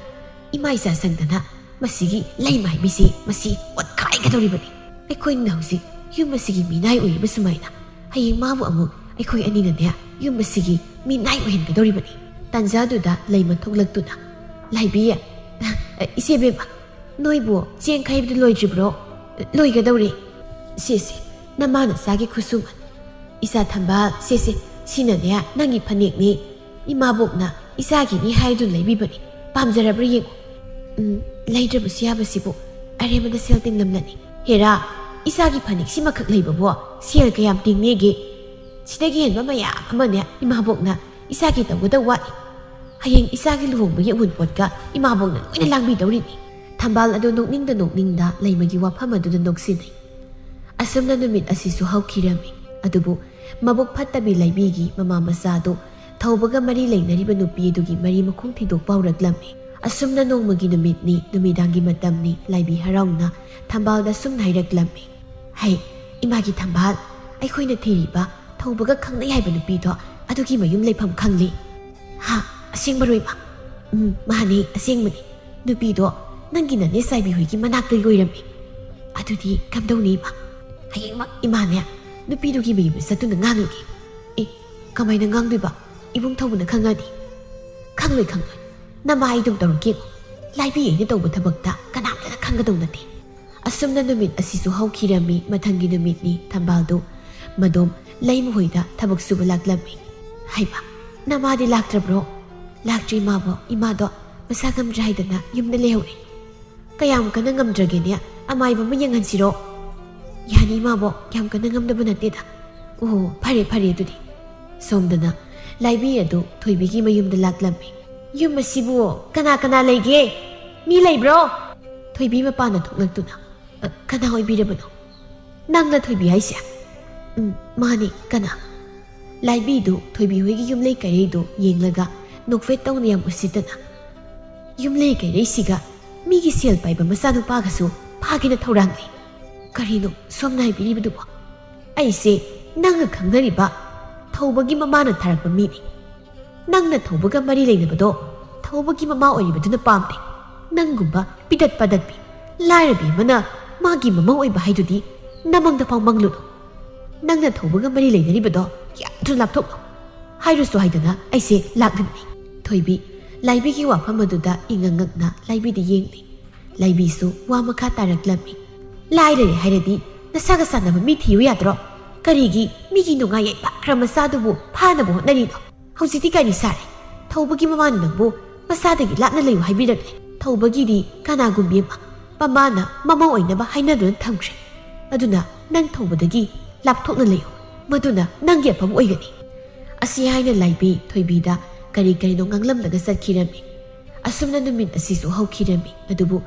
ꯏꯃꯥ ꯏꯆꯥ ꯁꯪꯗꯅ ꯃꯁꯤꯒꯤ ꯂꯩꯃꯥꯏ ꯃꯤꯁꯦ ꯃꯁꯤ ꯑꯣꯠꯈꯥꯏꯒꯗꯧꯔꯤꯕꯅꯤ꯫ ꯑꯩꯈꯣꯏꯅ ꯍꯧꯖꯤꯛ ꯌꯨꯝ ꯑꯁꯤꯒꯤ ꯃꯤꯅꯥꯏ ꯑꯣꯏꯔꯤꯕ ꯁꯨꯃꯥꯏꯅ ꯍꯌꯦꯡ ꯃꯥꯕꯨ ꯑꯃꯨꯛ ꯑꯩꯈꯣꯏ ꯑꯅꯤꯅꯅꯦ ꯌꯨꯝ ꯑꯁꯤꯒꯤ ꯃꯤꯅꯥꯏ ꯑꯣꯏꯍꯟꯒꯗꯧꯔꯤꯕꯅꯤ꯫" ꯇꯥꯟꯖꯥꯗꯨꯗ ꯂꯩꯃ ꯊꯣꯛꯂꯛꯇꯨꯅ, "ꯂꯥꯏꯕꯤ, ꯏꯆꯦ ꯕꯦꯝꯃ, ꯅꯣꯏꯕꯨ ꯆꯦꯡ ꯈꯩꯕꯗꯨ ꯂꯣꯏꯗ꯭ꯔꯤꯕ꯭ꯔꯣ?" "ꯂꯣꯏꯒꯗꯧꯔꯦ꯫ ꯁꯦ, ꯁꯦ, ꯅꯃꯥ ꯅꯆꯥꯒꯤ ꯈꯨꯠꯁꯨꯃꯟ꯫ ꯏꯆꯥ ꯊꯝꯕꯥꯜ, ꯁꯦ, ꯁꯦ, ꯁꯤꯅꯅꯦ ꯅꯪꯒꯤ ꯐꯅꯦꯛꯅꯤ꯫ ꯏꯃꯥꯕꯣꯛꯅ ꯏꯆꯥꯒꯤꯅꯤ ꯍꯥꯏꯗꯨꯅ ꯂꯩꯕꯤꯕꯅꯤ꯫ ꯄꯥꯝꯖꯔꯕ꯭ꯔꯥ ꯌꯦꯡꯉꯨ꯫" "ꯎꯝ, ꯂꯩꯗ꯭ꯔꯕꯁꯨ ꯌꯥꯕꯁꯤꯕꯨ ꯑꯔꯦꯝꯕꯗ ꯁꯦꯜ ꯇꯤꯡꯂꯝꯂꯅꯤ꯫ ꯍꯦꯔꯥ, ꯏꯆꯥꯒꯤ ꯐꯅꯦꯛ ꯁꯤꯃꯈꯛ ꯂꯩꯕꯕꯨ ꯁꯦꯜ ꯀꯌꯥꯝ ꯇꯤꯡꯅꯦꯒꯦ? ꯁꯤꯗꯒꯤ ꯍꯦꯟꯕ ꯃꯌꯥꯝ ꯑꯃꯅꯦ ꯏꯃꯥꯕꯣꯛꯅ ꯏꯆꯥꯒꯤ ꯇꯧꯒꯗꯧ ꯋꯥꯠꯂꯤ꯫ ꯍꯌꯦꯡ ꯏꯆꯥꯒꯤ ꯂꯨꯍꯣꯡꯕꯒꯤ ꯑꯎꯟꯄꯣꯠꯀ ꯏꯃꯥꯕꯣꯛꯅ ꯂꯣꯏꯅ ꯂꯥꯡꯕꯤꯗꯧꯔꯤꯅꯤ꯫" ꯊꯝꯕꯥꯜ ꯑꯗꯨ ꯅꯣꯛꯅꯤꯡꯗ ꯅꯣꯛꯅꯤꯡꯗ ꯂꯩꯃꯒꯤ ꯋꯥꯐꯝ ꯑꯗꯨꯗ ꯅꯣꯛꯁꯤꯟꯅꯩ꯫ ꯑꯁꯨꯝꯅ ꯅꯨꯃꯤꯠ ꯑꯁꯤꯁꯨ ꯍꯧꯈꯤꯔꯝꯃꯤ꯫ ꯑꯗꯨꯕꯨ ꯃꯕꯨꯛ ꯐꯠꯇꯕꯤ ꯂꯩꯕꯤꯒꯤ ꯃꯃꯥ ꯃꯆꯥꯗꯨ ꯊꯧꯕꯒ ꯃꯔꯤ ꯂꯩꯅꯔꯤꯕ ꯅꯨꯄꯤ ꯑꯗꯨꯒꯤ ꯃꯔꯤ ꯃꯈꯣꯡ ꯊꯤꯗꯣꯛꯄ ꯍꯧꯔꯛꯂꯝꯃꯤ꯫ ꯑꯁꯨꯝꯅ ꯅꯣꯡꯃꯒꯤ ꯅꯨꯃꯤꯠꯅꯤ, ꯅꯨꯃꯤꯗꯥꯡꯒꯤ ꯃꯇꯝꯅꯤ꯫ ꯂꯥꯏꯕꯤ ꯍꯔꯥꯎꯅ ꯊꯝꯕꯥꯜꯗ ꯁꯨꯝꯅ ꯍꯥꯏꯔꯛꯂꯝꯃꯤ, "ꯍꯩ, ꯏꯃꯥꯒꯤ ꯊꯝꯕꯥꯜ, ꯑꯩꯈꯣꯏꯅ ꯊꯤꯔꯤꯕ ꯊꯧꯕꯒ ꯈꯪꯅꯩ ꯍꯥꯏꯕ ꯅꯨꯄꯤꯗꯣ ꯑꯗꯨꯒꯤ ꯃꯌꯨꯝ ꯂꯩꯐꯝ ꯈꯪꯂꯤ꯫" "ꯍꯥ, ꯑꯁꯦꯡꯕꯔꯣ ꯏꯃꯥ?" "ꯎꯝ, ꯃꯥꯅꯦ, ꯑꯁꯦꯡꯕꯅꯤ꯫ ꯅꯨꯄꯤꯗꯣ ꯅꯪꯒꯤ ꯅꯅꯦ ꯆꯥꯏꯕꯤ ꯍꯣꯏꯒꯤ ꯃꯅꯥꯛꯇꯒꯤ ꯑꯣꯏꯔꯝꯃꯤ꯫" "ꯑꯗꯨꯗꯤ ꯀꯝꯗꯧꯅꯤ ꯏꯃꯥ?" ꯍꯌꯦꯡꯃꯛ ꯏꯃꯥꯅꯦ ꯅꯨꯄꯤꯗꯨꯒꯤ ꯃꯌꯨꯝꯗ ꯆꯠꯇꯨꯅ ꯉꯥꯡꯂꯨꯒꯦ꯫ ꯑꯦ, ꯀꯃꯥꯏꯅ ꯉꯥꯡꯗꯣꯏꯕ? ꯏꯕꯨꯡ ꯊꯧꯕꯅ ꯈꯪꯉꯗꯤ? ꯈꯪꯂꯣꯏ, ꯈꯪꯂꯣꯏ꯫ ꯅꯃꯥ ꯑꯩꯗꯨꯝ ꯇꯧꯔꯛꯀꯦ꯫ ꯂꯥꯏꯕꯤ ꯑꯩꯅ ꯇꯧꯕ ꯊꯕꯛꯇ ꯀꯅꯥꯝꯇꯅ ꯈꯪꯒꯗꯧ ꯅꯠꯇꯦ꯫ ꯑꯁꯨꯝꯅ ꯅꯨꯃꯤꯠ ꯑꯁꯤꯁꯨ ꯍꯧꯈꯤꯔꯝꯃꯤ꯫ ꯃꯊꯪꯒꯤ ꯅꯨꯃꯤꯠꯅꯤ꯫ ꯊꯝꯕꯥꯜꯗꯨ ꯃꯗꯣꯝ ꯂꯩꯃꯍꯣꯏꯗ ꯊꯕꯛ ꯁꯨꯕ ꯂꯥꯛꯂꯝꯃꯤ꯫ "ꯍꯩꯃꯥ, ꯅꯃꯥꯗꯤ ꯂꯥꯛꯇ꯭ꯔꯕ꯭ꯔꯣ?" "ꯂꯥꯛꯇ꯭ꯔꯤ ꯃꯥꯕꯣ, ꯏꯃꯥꯗꯣ ꯃꯁꯥ ꯉꯝꯗ꯭ꯔꯦ ꯍꯥꯏꯗꯅ ꯌꯨꯝꯗ ꯂꯩꯍꯧꯔꯦ꯫" "ꯀꯌꯥꯝ ꯀꯟꯅ ꯉꯝꯗ꯭ꯔꯒꯦꯅꯦ? ꯑꯃꯥꯏꯕ ꯑꯃ ꯌꯦꯡꯍꯟꯁꯤꯔꯣ?" "ꯌꯥꯅꯤ ꯃꯥꯕꯣ, ꯌꯥꯝ ꯀꯟꯅ ꯉꯝꯗꯕ ꯅꯠꯇꯦꯗ꯫" "ꯑꯣ, ꯐꯔꯦ ꯐꯔꯦ ꯑꯗꯨꯗꯤ꯫" ꯁꯣꯝꯗꯅ ꯂꯥꯏꯕꯤ ꯑꯗꯨ ꯊꯣꯏꯕꯤꯒꯤ ꯃꯌꯨꯝꯗ ꯂꯥꯛꯂꯝꯃꯤ꯫ "ꯌꯨꯝ ꯑꯁꯤꯕꯨ ꯀꯅꯥ ꯀꯅꯥ ꯂꯩꯒꯦ? ꯃꯤ ꯂꯩꯕ꯭ꯔꯣ?" ꯊꯣꯏꯕꯤ ꯃꯄꯥꯟꯗ ꯊꯣꯛꯂꯛꯇꯨꯅ, "ꯑ, ꯀꯅꯥ ꯑꯣꯏꯕꯤꯔꯕꯅꯣ?" "ꯅꯪꯂ ꯊꯣꯏꯕꯤ ꯍꯥꯏꯁꯦ?" "ꯎꯝ, ꯃꯥꯅꯤ, ꯀꯅꯥ?" ꯂꯥꯏꯕꯤꯗꯨ ꯊꯣꯏꯕꯤ ꯍꯣꯏꯒꯤ ꯌꯨꯝꯂꯩ ꯀꯩꯔꯩꯗꯨ ꯌꯦꯡꯂꯒ ꯅꯣꯛꯐꯦꯠ ꯇꯧꯅ ꯌꯥꯝ ꯎꯁꯤꯠꯇꯅ, "ꯌꯨꯝꯂꯩ ꯀꯩꯔꯩꯁꯤꯒ ꯃꯤꯒꯤ ꯁꯦꯜ ꯄꯥꯏꯕ ꯃꯆꯥꯅꯨꯄꯥꯒꯁꯨ ꯐꯥꯒꯦꯅ ꯊꯧꯔꯥꯡꯅꯤ꯫ ꯀꯔꯤꯅꯣ ꯁꯣꯝꯅ ꯍꯥꯏꯕꯤꯔꯤꯕꯗꯨꯕꯣ? ꯑꯩꯁꯦ ꯅꯪꯒ ꯈꯪꯅꯔꯤꯕ ꯊꯧꯕꯒꯤ ꯃꯃꯥꯅ ꯊꯥꯔꯛꯄ ꯃꯤꯅꯤ꯫ ꯅꯪꯅ ꯊꯧꯕꯒ ꯃꯔꯤ ꯂꯩꯅꯕꯗꯣ ꯊꯧꯕꯒꯤ ꯃꯃꯥ ꯑꯣꯏꯔꯤꯕꯗꯨꯅ ꯄꯥꯝꯗꯦ꯫ ꯅꯪꯒꯨꯝꯕ ꯄꯤꯗꯠ ꯄꯥꯗꯠꯄꯤ ꯂꯥꯏꯔꯕꯤ ꯑꯃꯅ ꯃꯥꯒꯤ ꯃꯃꯧ ꯑꯣꯏꯕ ꯍꯥꯏꯗꯨꯗꯤ ꯅꯃꯪꯗ ꯐꯥꯎ ꯃꯪꯂꯨꯅꯨ꯫ ꯅꯪꯅ ꯊꯧꯕꯒ ꯃꯔꯤ ꯂꯩꯅꯔꯤꯕꯗꯣ ꯌꯥꯝ ꯊꯨꯅ ꯂꯥꯞꯊꯣꯛꯂꯣ꯫ ꯍꯥꯏꯔꯨꯁꯨ ꯍꯥꯏꯗꯅ ꯑꯩꯁꯦ ꯂꯥꯛꯂꯤꯕꯅꯤ꯫" ꯊꯣꯏꯕꯤ ꯂꯥꯏꯕꯤꯒꯤ ꯋꯥꯐꯝ ꯑꯗꯨꯗ ꯏꯉꯛ ꯉꯛꯅ ꯂꯥꯏꯕꯤꯗ ꯌꯦꯡꯂꯤ꯫ ꯂꯥꯏꯕꯤꯁꯨ ꯋꯥ ꯃꯈꯥ ꯇꯥꯔꯛꯂꯝꯃꯤ꯫ "ꯂꯥꯏꯔꯔꯦ ꯍꯥꯏꯔꯗꯤ ꯅꯁꯥꯒ ꯆꯥꯟꯅꯕ ꯃꯤ ꯊꯤꯌꯨ ꯌꯥꯗ꯭ꯔꯣ? ꯀꯔꯤꯒꯤ ꯃꯤꯒꯤ ꯅꯨꯡꯉꯥꯏ ꯌꯥꯏꯐꯈ꯭ꯔ ꯃꯆꯥꯗꯨꯕꯨ ꯐꯥꯅꯕ ꯍꯣꯠꯅꯔꯤꯅꯣ? ꯍꯧꯖꯤꯛꯇꯤ ꯀꯔꯤ ꯁꯥꯔꯦ? ꯊꯧꯕꯒꯤ ꯃꯃꯥꯅ ꯅꯪꯕꯨ ꯃꯆꯥꯗꯒꯤ ꯂꯥꯞꯅ ꯂꯩꯌꯨ ꯍꯥꯏꯕꯤꯔꯛꯂꯦ꯫ ꯊꯧꯕꯒꯤꯗꯤ ꯀꯅꯥꯒꯨꯝꯕꯤ ꯑꯃ ꯃꯃꯥꯅ ꯃꯃꯧ ꯑꯣꯏꯅꯕ ꯍꯥꯏꯅꯗꯨꯅ ꯊꯝꯈ꯭ꯔꯦ꯫ ꯑꯗꯨꯅ ꯅꯪ ꯊꯧꯕꯗꯒꯤ ꯂꯥꯞꯊꯣꯛꯅ ꯂꯩꯌꯨ꯫ ꯃꯗꯨꯅ ꯅꯪꯒꯤ ꯑꯐꯕ ꯑꯣꯏꯒꯅꯤ꯫" ꯑꯁꯤ ꯍꯥꯏꯅ ꯂꯥꯏꯕꯤ ꯊꯣꯏꯕꯤꯗ ꯀꯔꯤ ꯀꯔꯤꯅꯣ ꯉꯥꯡꯂꯝꯂꯒ ꯆꯠꯈꯤꯔꯝꯃꯤ꯫ ꯑꯁꯨꯝꯅ ꯅꯨꯃꯤꯠ ꯑꯁꯤꯁꯨ ꯍꯧꯈꯤꯔꯝꯃꯤ꯫ ꯑꯗꯨꯕꯨ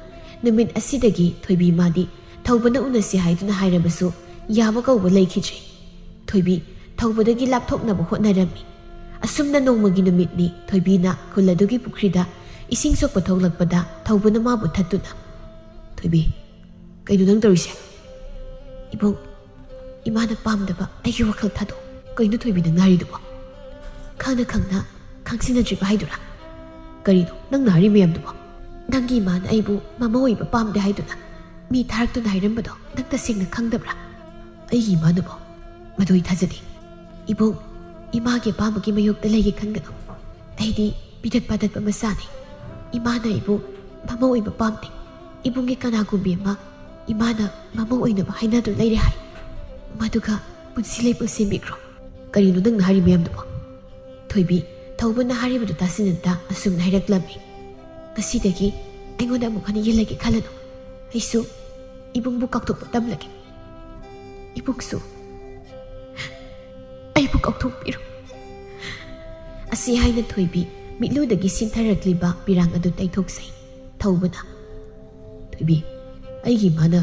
ꯅꯨꯃꯤꯠ ꯑꯁꯤꯗꯒꯤ ꯊꯣꯏꯕꯤ ꯃꯥꯗꯤ ꯊꯧꯕꯅ ꯎꯅꯁꯤ ꯍꯥꯏꯗꯨꯅ ꯍꯥꯏꯔꯕꯁꯨ ꯌꯥꯕ ꯀꯧꯕ ꯂꯩꯈꯤꯗ꯭ꯔꯦ꯫ ꯊꯣꯏꯕꯤ ꯊꯧꯕꯗꯒꯤ ꯂꯥꯞꯊꯣꯛꯅꯕ ꯍꯣꯠꯅꯔꯝꯃꯤ꯫ ꯑꯁꯨꯝꯅ ꯅꯣꯡꯃꯒꯤ ꯅꯨꯃꯤꯠꯅꯤ꯫ ꯊꯣꯏꯕꯤꯅ ꯈꯨꯜ ꯑꯗꯨꯒꯤ ꯄꯨꯈ꯭ꯔꯤꯗ ꯏꯁꯤꯡ ꯁꯣꯛꯄ ꯊꯣꯛꯂꯛꯄꯗ ꯊꯧꯕꯅ ꯃꯥꯕꯨ ꯊꯠꯇꯨꯅ, "ꯊꯣꯏꯕꯤ, ꯀꯩꯅꯣ ꯅꯪ ꯇꯧꯔꯤꯁꯦ?" "ꯏꯕꯨꯡ, ꯏꯃꯥꯅ ꯄꯥꯝꯗꯕ ꯑꯩꯒꯤ ꯋꯥꯈꯜ ꯊꯥꯗꯣꯛ꯫" "ꯀꯩꯅꯣ ꯊꯣꯏꯕꯤ ꯅꯪ ꯍꯥꯏꯔꯤꯗꯨꯕꯣ? ꯈꯪꯅ ꯈꯪꯅ ꯈꯪꯁꯤꯟꯅꯗ꯭ꯔꯤꯕ ꯍꯥꯏꯗꯨꯔꯥ?" "ꯀꯔꯤꯅꯣ ꯅꯪꯅ ꯍꯥꯏꯔꯤ ꯃꯌꯥꯝꯗꯨꯕꯣ?" "ꯅꯪꯒꯤ ꯏꯃꯥꯅ ꯑꯩꯕꯨ ꯃꯃꯧ ꯑꯣꯏꯕ ꯄꯥꯝꯗꯦ ꯍꯥꯏꯗꯨꯅ ꯃꯤ ꯊꯥꯔꯛꯇꯨꯅ ꯍꯥꯏꯔꯝꯕꯗꯣ ꯅꯪ ꯇꯁꯦꯡꯅ ꯈꯪꯗꯕ꯭ꯔꯥ?" ꯑꯩꯒꯤ ꯏꯃꯥꯅꯕꯣ? ꯃꯗꯨ ꯑꯩ ꯊꯥꯖꯗꯦ꯫ ꯏꯕꯨꯡ, ꯏꯃꯥꯒꯤ ꯑꯄꯥꯝꯕꯒꯤ ꯃꯥꯌꯣꯛꯇ ꯂꯩꯒꯦ ꯈꯟꯒꯅꯨ꯫ ꯑꯩꯗꯤ ꯄꯤꯔꯛ ꯄꯥꯗꯠꯄ ꯃꯆꯥꯅꯤ꯫ ꯏꯃꯥꯅ ꯑꯩꯕꯨ ꯃꯃꯧ ꯑꯣꯏꯕ ꯄꯥꯝꯗꯦ꯫ ꯏꯕꯨꯡꯒꯤ ꯀꯅꯥꯒꯨꯝꯕꯤ ꯑꯃ ꯏꯃꯥꯅ ꯃꯃꯧ ꯑꯣꯏꯅꯕ ꯍꯥꯏꯅꯗꯨꯅ ꯂꯩꯔꯦ ꯍꯥꯏ꯫ ꯃꯗꯨꯒ ꯄꯨꯟꯁꯤ ꯂꯩꯄꯨꯟ ꯁꯦꯝꯕꯤꯈ꯭ꯔꯣ꯫ ꯀꯔꯤꯅꯣ ꯅꯪꯅ ꯍꯥꯏꯔꯤ ꯃꯌꯥꯝꯗꯨꯕꯣ? ꯊꯣꯏꯕꯤ, ꯊꯧꯕꯅ ꯍꯥꯏꯔꯤꯕꯗꯨ ꯇꯥꯁꯤꯟꯅꯗ ꯑꯁꯨꯝꯅ ꯍꯥꯏꯔꯛꯂꯝꯃꯤ꯫ ꯉꯁꯤꯗꯒꯤ ꯑꯩꯉꯣꯟꯗ ꯑꯃꯨꯛ ꯍꯟꯅ ꯌꯦꯜꯂꯒꯦ ꯈꯜꯂꯅꯨ꯫ ꯑꯩꯁꯨ ꯏꯕꯨꯡꯕꯨ ꯀꯥꯎꯊꯣꯛꯄ ꯇꯝꯂꯒꯦ꯫ ꯏꯕꯨꯡꯁꯨ ꯑꯩꯕꯨ ꯀꯥꯎꯊꯣꯛꯄꯤꯔꯣ꯫ ꯑꯁꯤ ꯍꯥꯏꯅ ꯊꯣꯏꯕꯤ ꯃꯤꯠꯂꯨꯗꯒꯤ ꯁꯤꯟꯊꯔꯛꯂꯤꯕ ꯄꯤꯔꯥꯡ ꯑꯗꯨ ꯇꯩꯊꯣꯛꯆꯩ꯫ ꯊꯧꯕꯅ, "ꯊꯣꯏꯕꯤ, ꯑꯩꯒꯤ ꯏꯃꯥꯅ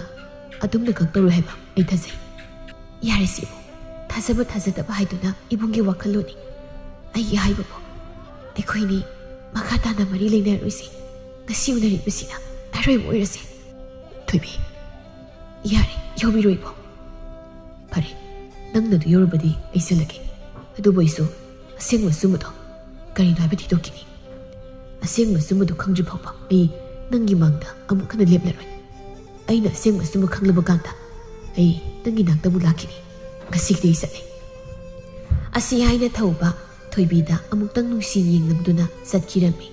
ꯑꯗꯨꯝꯅ ꯀꯛꯇꯧꯔꯣꯏ ꯍꯥꯏꯕ ꯑꯩ ꯊꯥꯖꯩ꯫ ꯌꯥꯔꯦꯁꯦ ꯏꯕꯨꯡ, ꯊꯥꯖꯕ ꯊꯥꯖꯗꯕ ꯍꯥꯏꯗꯨꯅ ꯏꯕꯨꯡꯒꯤ ꯋꯥꯈꯜꯂꯣꯟꯅꯤ꯫ ꯑꯩꯒꯤ ꯍꯥꯏꯕꯕꯨ, ꯑꯩꯈꯣꯏꯅꯤ ꯃꯈꯥ ꯇꯥꯅ ꯃꯔꯤ ꯂꯩꯅꯔꯣꯏꯁꯦ꯫ ꯉꯁꯤ ꯎꯅꯔꯤꯕꯁꯤꯅ ꯑꯔꯣꯏꯕ ꯑꯣꯏꯔꯁꯦ꯫" "ꯊꯣꯏꯕꯤ, ꯌꯥꯔꯦ, ꯌꯧꯕꯤꯔꯣ ꯏꯕꯨꯡ꯫ ꯐꯔꯦ, ꯅꯪꯅ ꯑꯗꯨ ꯌꯧꯔꯕꯗꯤ ꯑꯩ ꯆꯠꯂꯒꯦ꯫ ꯑꯗꯨꯕꯨ ꯑꯩꯁꯨ ꯑꯁꯦꯡꯕ ꯑꯆꯨꯝꯕꯗꯣ ꯀꯔꯤꯅꯣ ꯍꯥꯏꯕ ꯊꯤꯗꯣꯛꯈꯤꯅꯤ꯫ ꯑꯁꯦꯡꯕ ꯑꯆꯨꯝꯕꯗꯨ ꯈꯪꯗ꯭ꯔꯤ ꯐꯥꯎꯕ ꯑꯩ ꯅꯪꯒꯤ ꯃꯥꯡꯗ ꯑꯃꯨꯛ ꯍꯟꯅ ꯂꯦꯞꯂꯔꯣꯏ꯫ ꯑꯩꯅ ꯑꯁꯦꯡꯕ ꯑꯆꯨꯝꯕ ꯈꯪꯂꯕ ꯀꯥꯟꯗ ꯑꯩ ꯅꯪꯒꯤ ꯅꯥꯛꯇꯕꯨ ꯂꯥꯛꯈꯤꯅꯤ꯫ ꯉꯁꯤꯒꯤꯗꯤ ꯑꯩ ꯆꯠꯂꯦ꯫" ꯑꯁꯤ ꯍꯥꯏꯅ ꯊꯧꯕ ꯊꯣꯏꯕꯤꯗ ꯑꯃꯨꯛꯇꯪ ꯅꯨꯡꯁꯤ ꯌꯦꯡꯂꯝꯗꯨꯅ ꯆꯠꯈꯤꯔꯝꯃꯤ꯫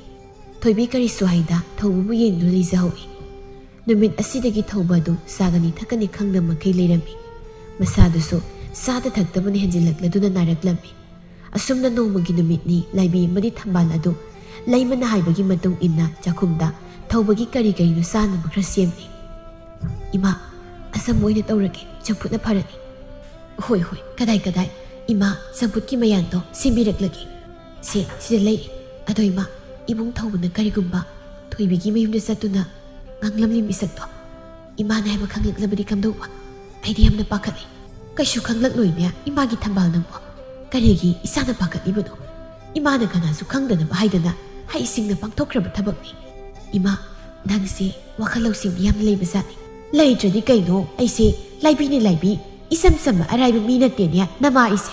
ꯊꯣꯏꯕꯤ ꯀꯔꯤꯁꯨ ꯍꯥꯏꯗ ꯊꯧꯕꯕꯨ ꯌꯦꯡꯗꯨꯅ ꯂꯩꯖꯍꯧꯏ꯫ ꯅꯨꯃꯤꯠ ꯑꯁꯤꯗꯒꯤ ꯊꯧꯕ ꯑꯗꯨ ꯆꯥꯒꯅꯤ ꯊꯛꯀꯅꯤ ꯈꯪꯗ ꯃꯈꯩ ꯂꯩꯔꯝꯃꯤ꯫ ꯃꯁꯥꯗꯨꯁꯨ ꯆꯥꯗ ꯊꯛꯇꯕꯅ ꯍꯦꯟꯖꯤꯜꯂꯛꯂꯗꯨꯅ ꯅꯥꯔꯛꯂꯝꯃꯤ꯫ ꯑꯁꯨꯝꯅ ꯅꯣꯡꯃꯒꯤ ꯅꯨꯃꯤꯠꯅꯤ ꯂꯥꯏꯕꯤ ꯑꯃꯗꯤ ꯊꯝꯕꯥꯜ ꯑꯗꯨ ꯂꯩꯃꯅ ꯍꯥꯏꯕꯒꯤ ꯃꯇꯨꯡ ꯏꯟꯅ ꯆꯥꯛꯈꯨꯝꯗ ꯊꯧꯕꯒꯤ ꯀꯔꯤ ꯀꯔꯤꯅꯣ ꯆꯥꯅꯕ ꯈꯔ ꯁꯦꯝꯃꯤ꯫ "ꯏꯃꯥ, ꯑꯆꯝꯕ ꯑꯣꯏꯅ ꯇꯧꯔꯒꯦ, ꯆꯝꯐꯨꯠꯅ ꯐꯔꯅꯤ꯫" "ꯍꯣꯏ, ꯍꯣꯏ, ꯀꯗꯥꯏ, ꯀꯗꯥꯏ, ꯏꯃꯥ, ꯆꯝꯐꯨꯠꯀꯤ ꯃꯌꯥꯟꯗꯣ ꯁꯦꯝꯕꯤꯔꯛꯂꯒꯦ꯫ ꯁꯦ, ꯁꯤꯗ ꯂꯩꯔꯦ꯫ ꯑꯗꯣ ꯏꯃꯥ, ꯏꯕꯨꯡ ꯊꯧꯕꯅ ꯀꯔꯤꯒꯨꯝꯕ ꯊꯣꯏꯕꯤꯒꯤ ꯃꯌꯨꯝꯗ ꯆꯠꯇꯨꯅ ꯉꯥꯡꯂꯝꯂꯤ ꯃꯤꯁꯛꯇꯣ ꯏꯃꯥꯅ ꯍꯥꯏꯕ ꯈꯪꯂꯛꯂꯕꯗꯤ ꯀꯝꯗꯧꯕ? ꯑꯩꯗꯤ ꯌꯥꯝꯅ ꯄꯥꯈꯠꯂꯤ꯫" "ꯀꯩꯁꯨ ꯈꯪꯂꯛꯂꯣꯏꯅꯦ ꯏꯃꯥꯒꯤ ꯊꯝꯕꯥꯜ ꯅꯪꯕꯣ꯫ ꯀꯔꯤꯒꯤ ꯏꯆꯥꯅ ꯄꯥꯈꯠꯂꯤꯕꯅꯣ? ꯏꯃꯥꯅ ꯀꯅꯥꯁꯨ ꯈꯪꯗꯅꯕ ꯍꯥꯏꯗꯅ ꯍꯩꯁꯤꯡꯅ ꯄꯥꯡꯊꯣꯛꯈ꯭ꯔꯕ ꯊꯕꯛꯅꯤ꯫ ꯏꯃꯥ, ꯅꯪꯁꯦ ꯋꯥꯈꯜ ꯂꯧꯁꯤꯡꯗꯤ ꯌꯥꯝꯅ ꯂꯩꯕ ꯖꯥꯠꯅꯤ꯫" "ꯂꯩꯇ꯭ꯔꯗꯤ ꯀꯩꯅꯣ? ꯑꯩꯁꯦ ꯂꯥꯏꯕꯤꯅꯤ ꯂꯥꯏꯕꯤ, ꯏꯆꯝ ꯆꯝꯕ ꯑꯔꯥꯏꯕ ꯃꯤ ꯅꯠꯇꯦꯅꯦ ꯅꯃꯥ ꯑꯩꯁꯦ꯫"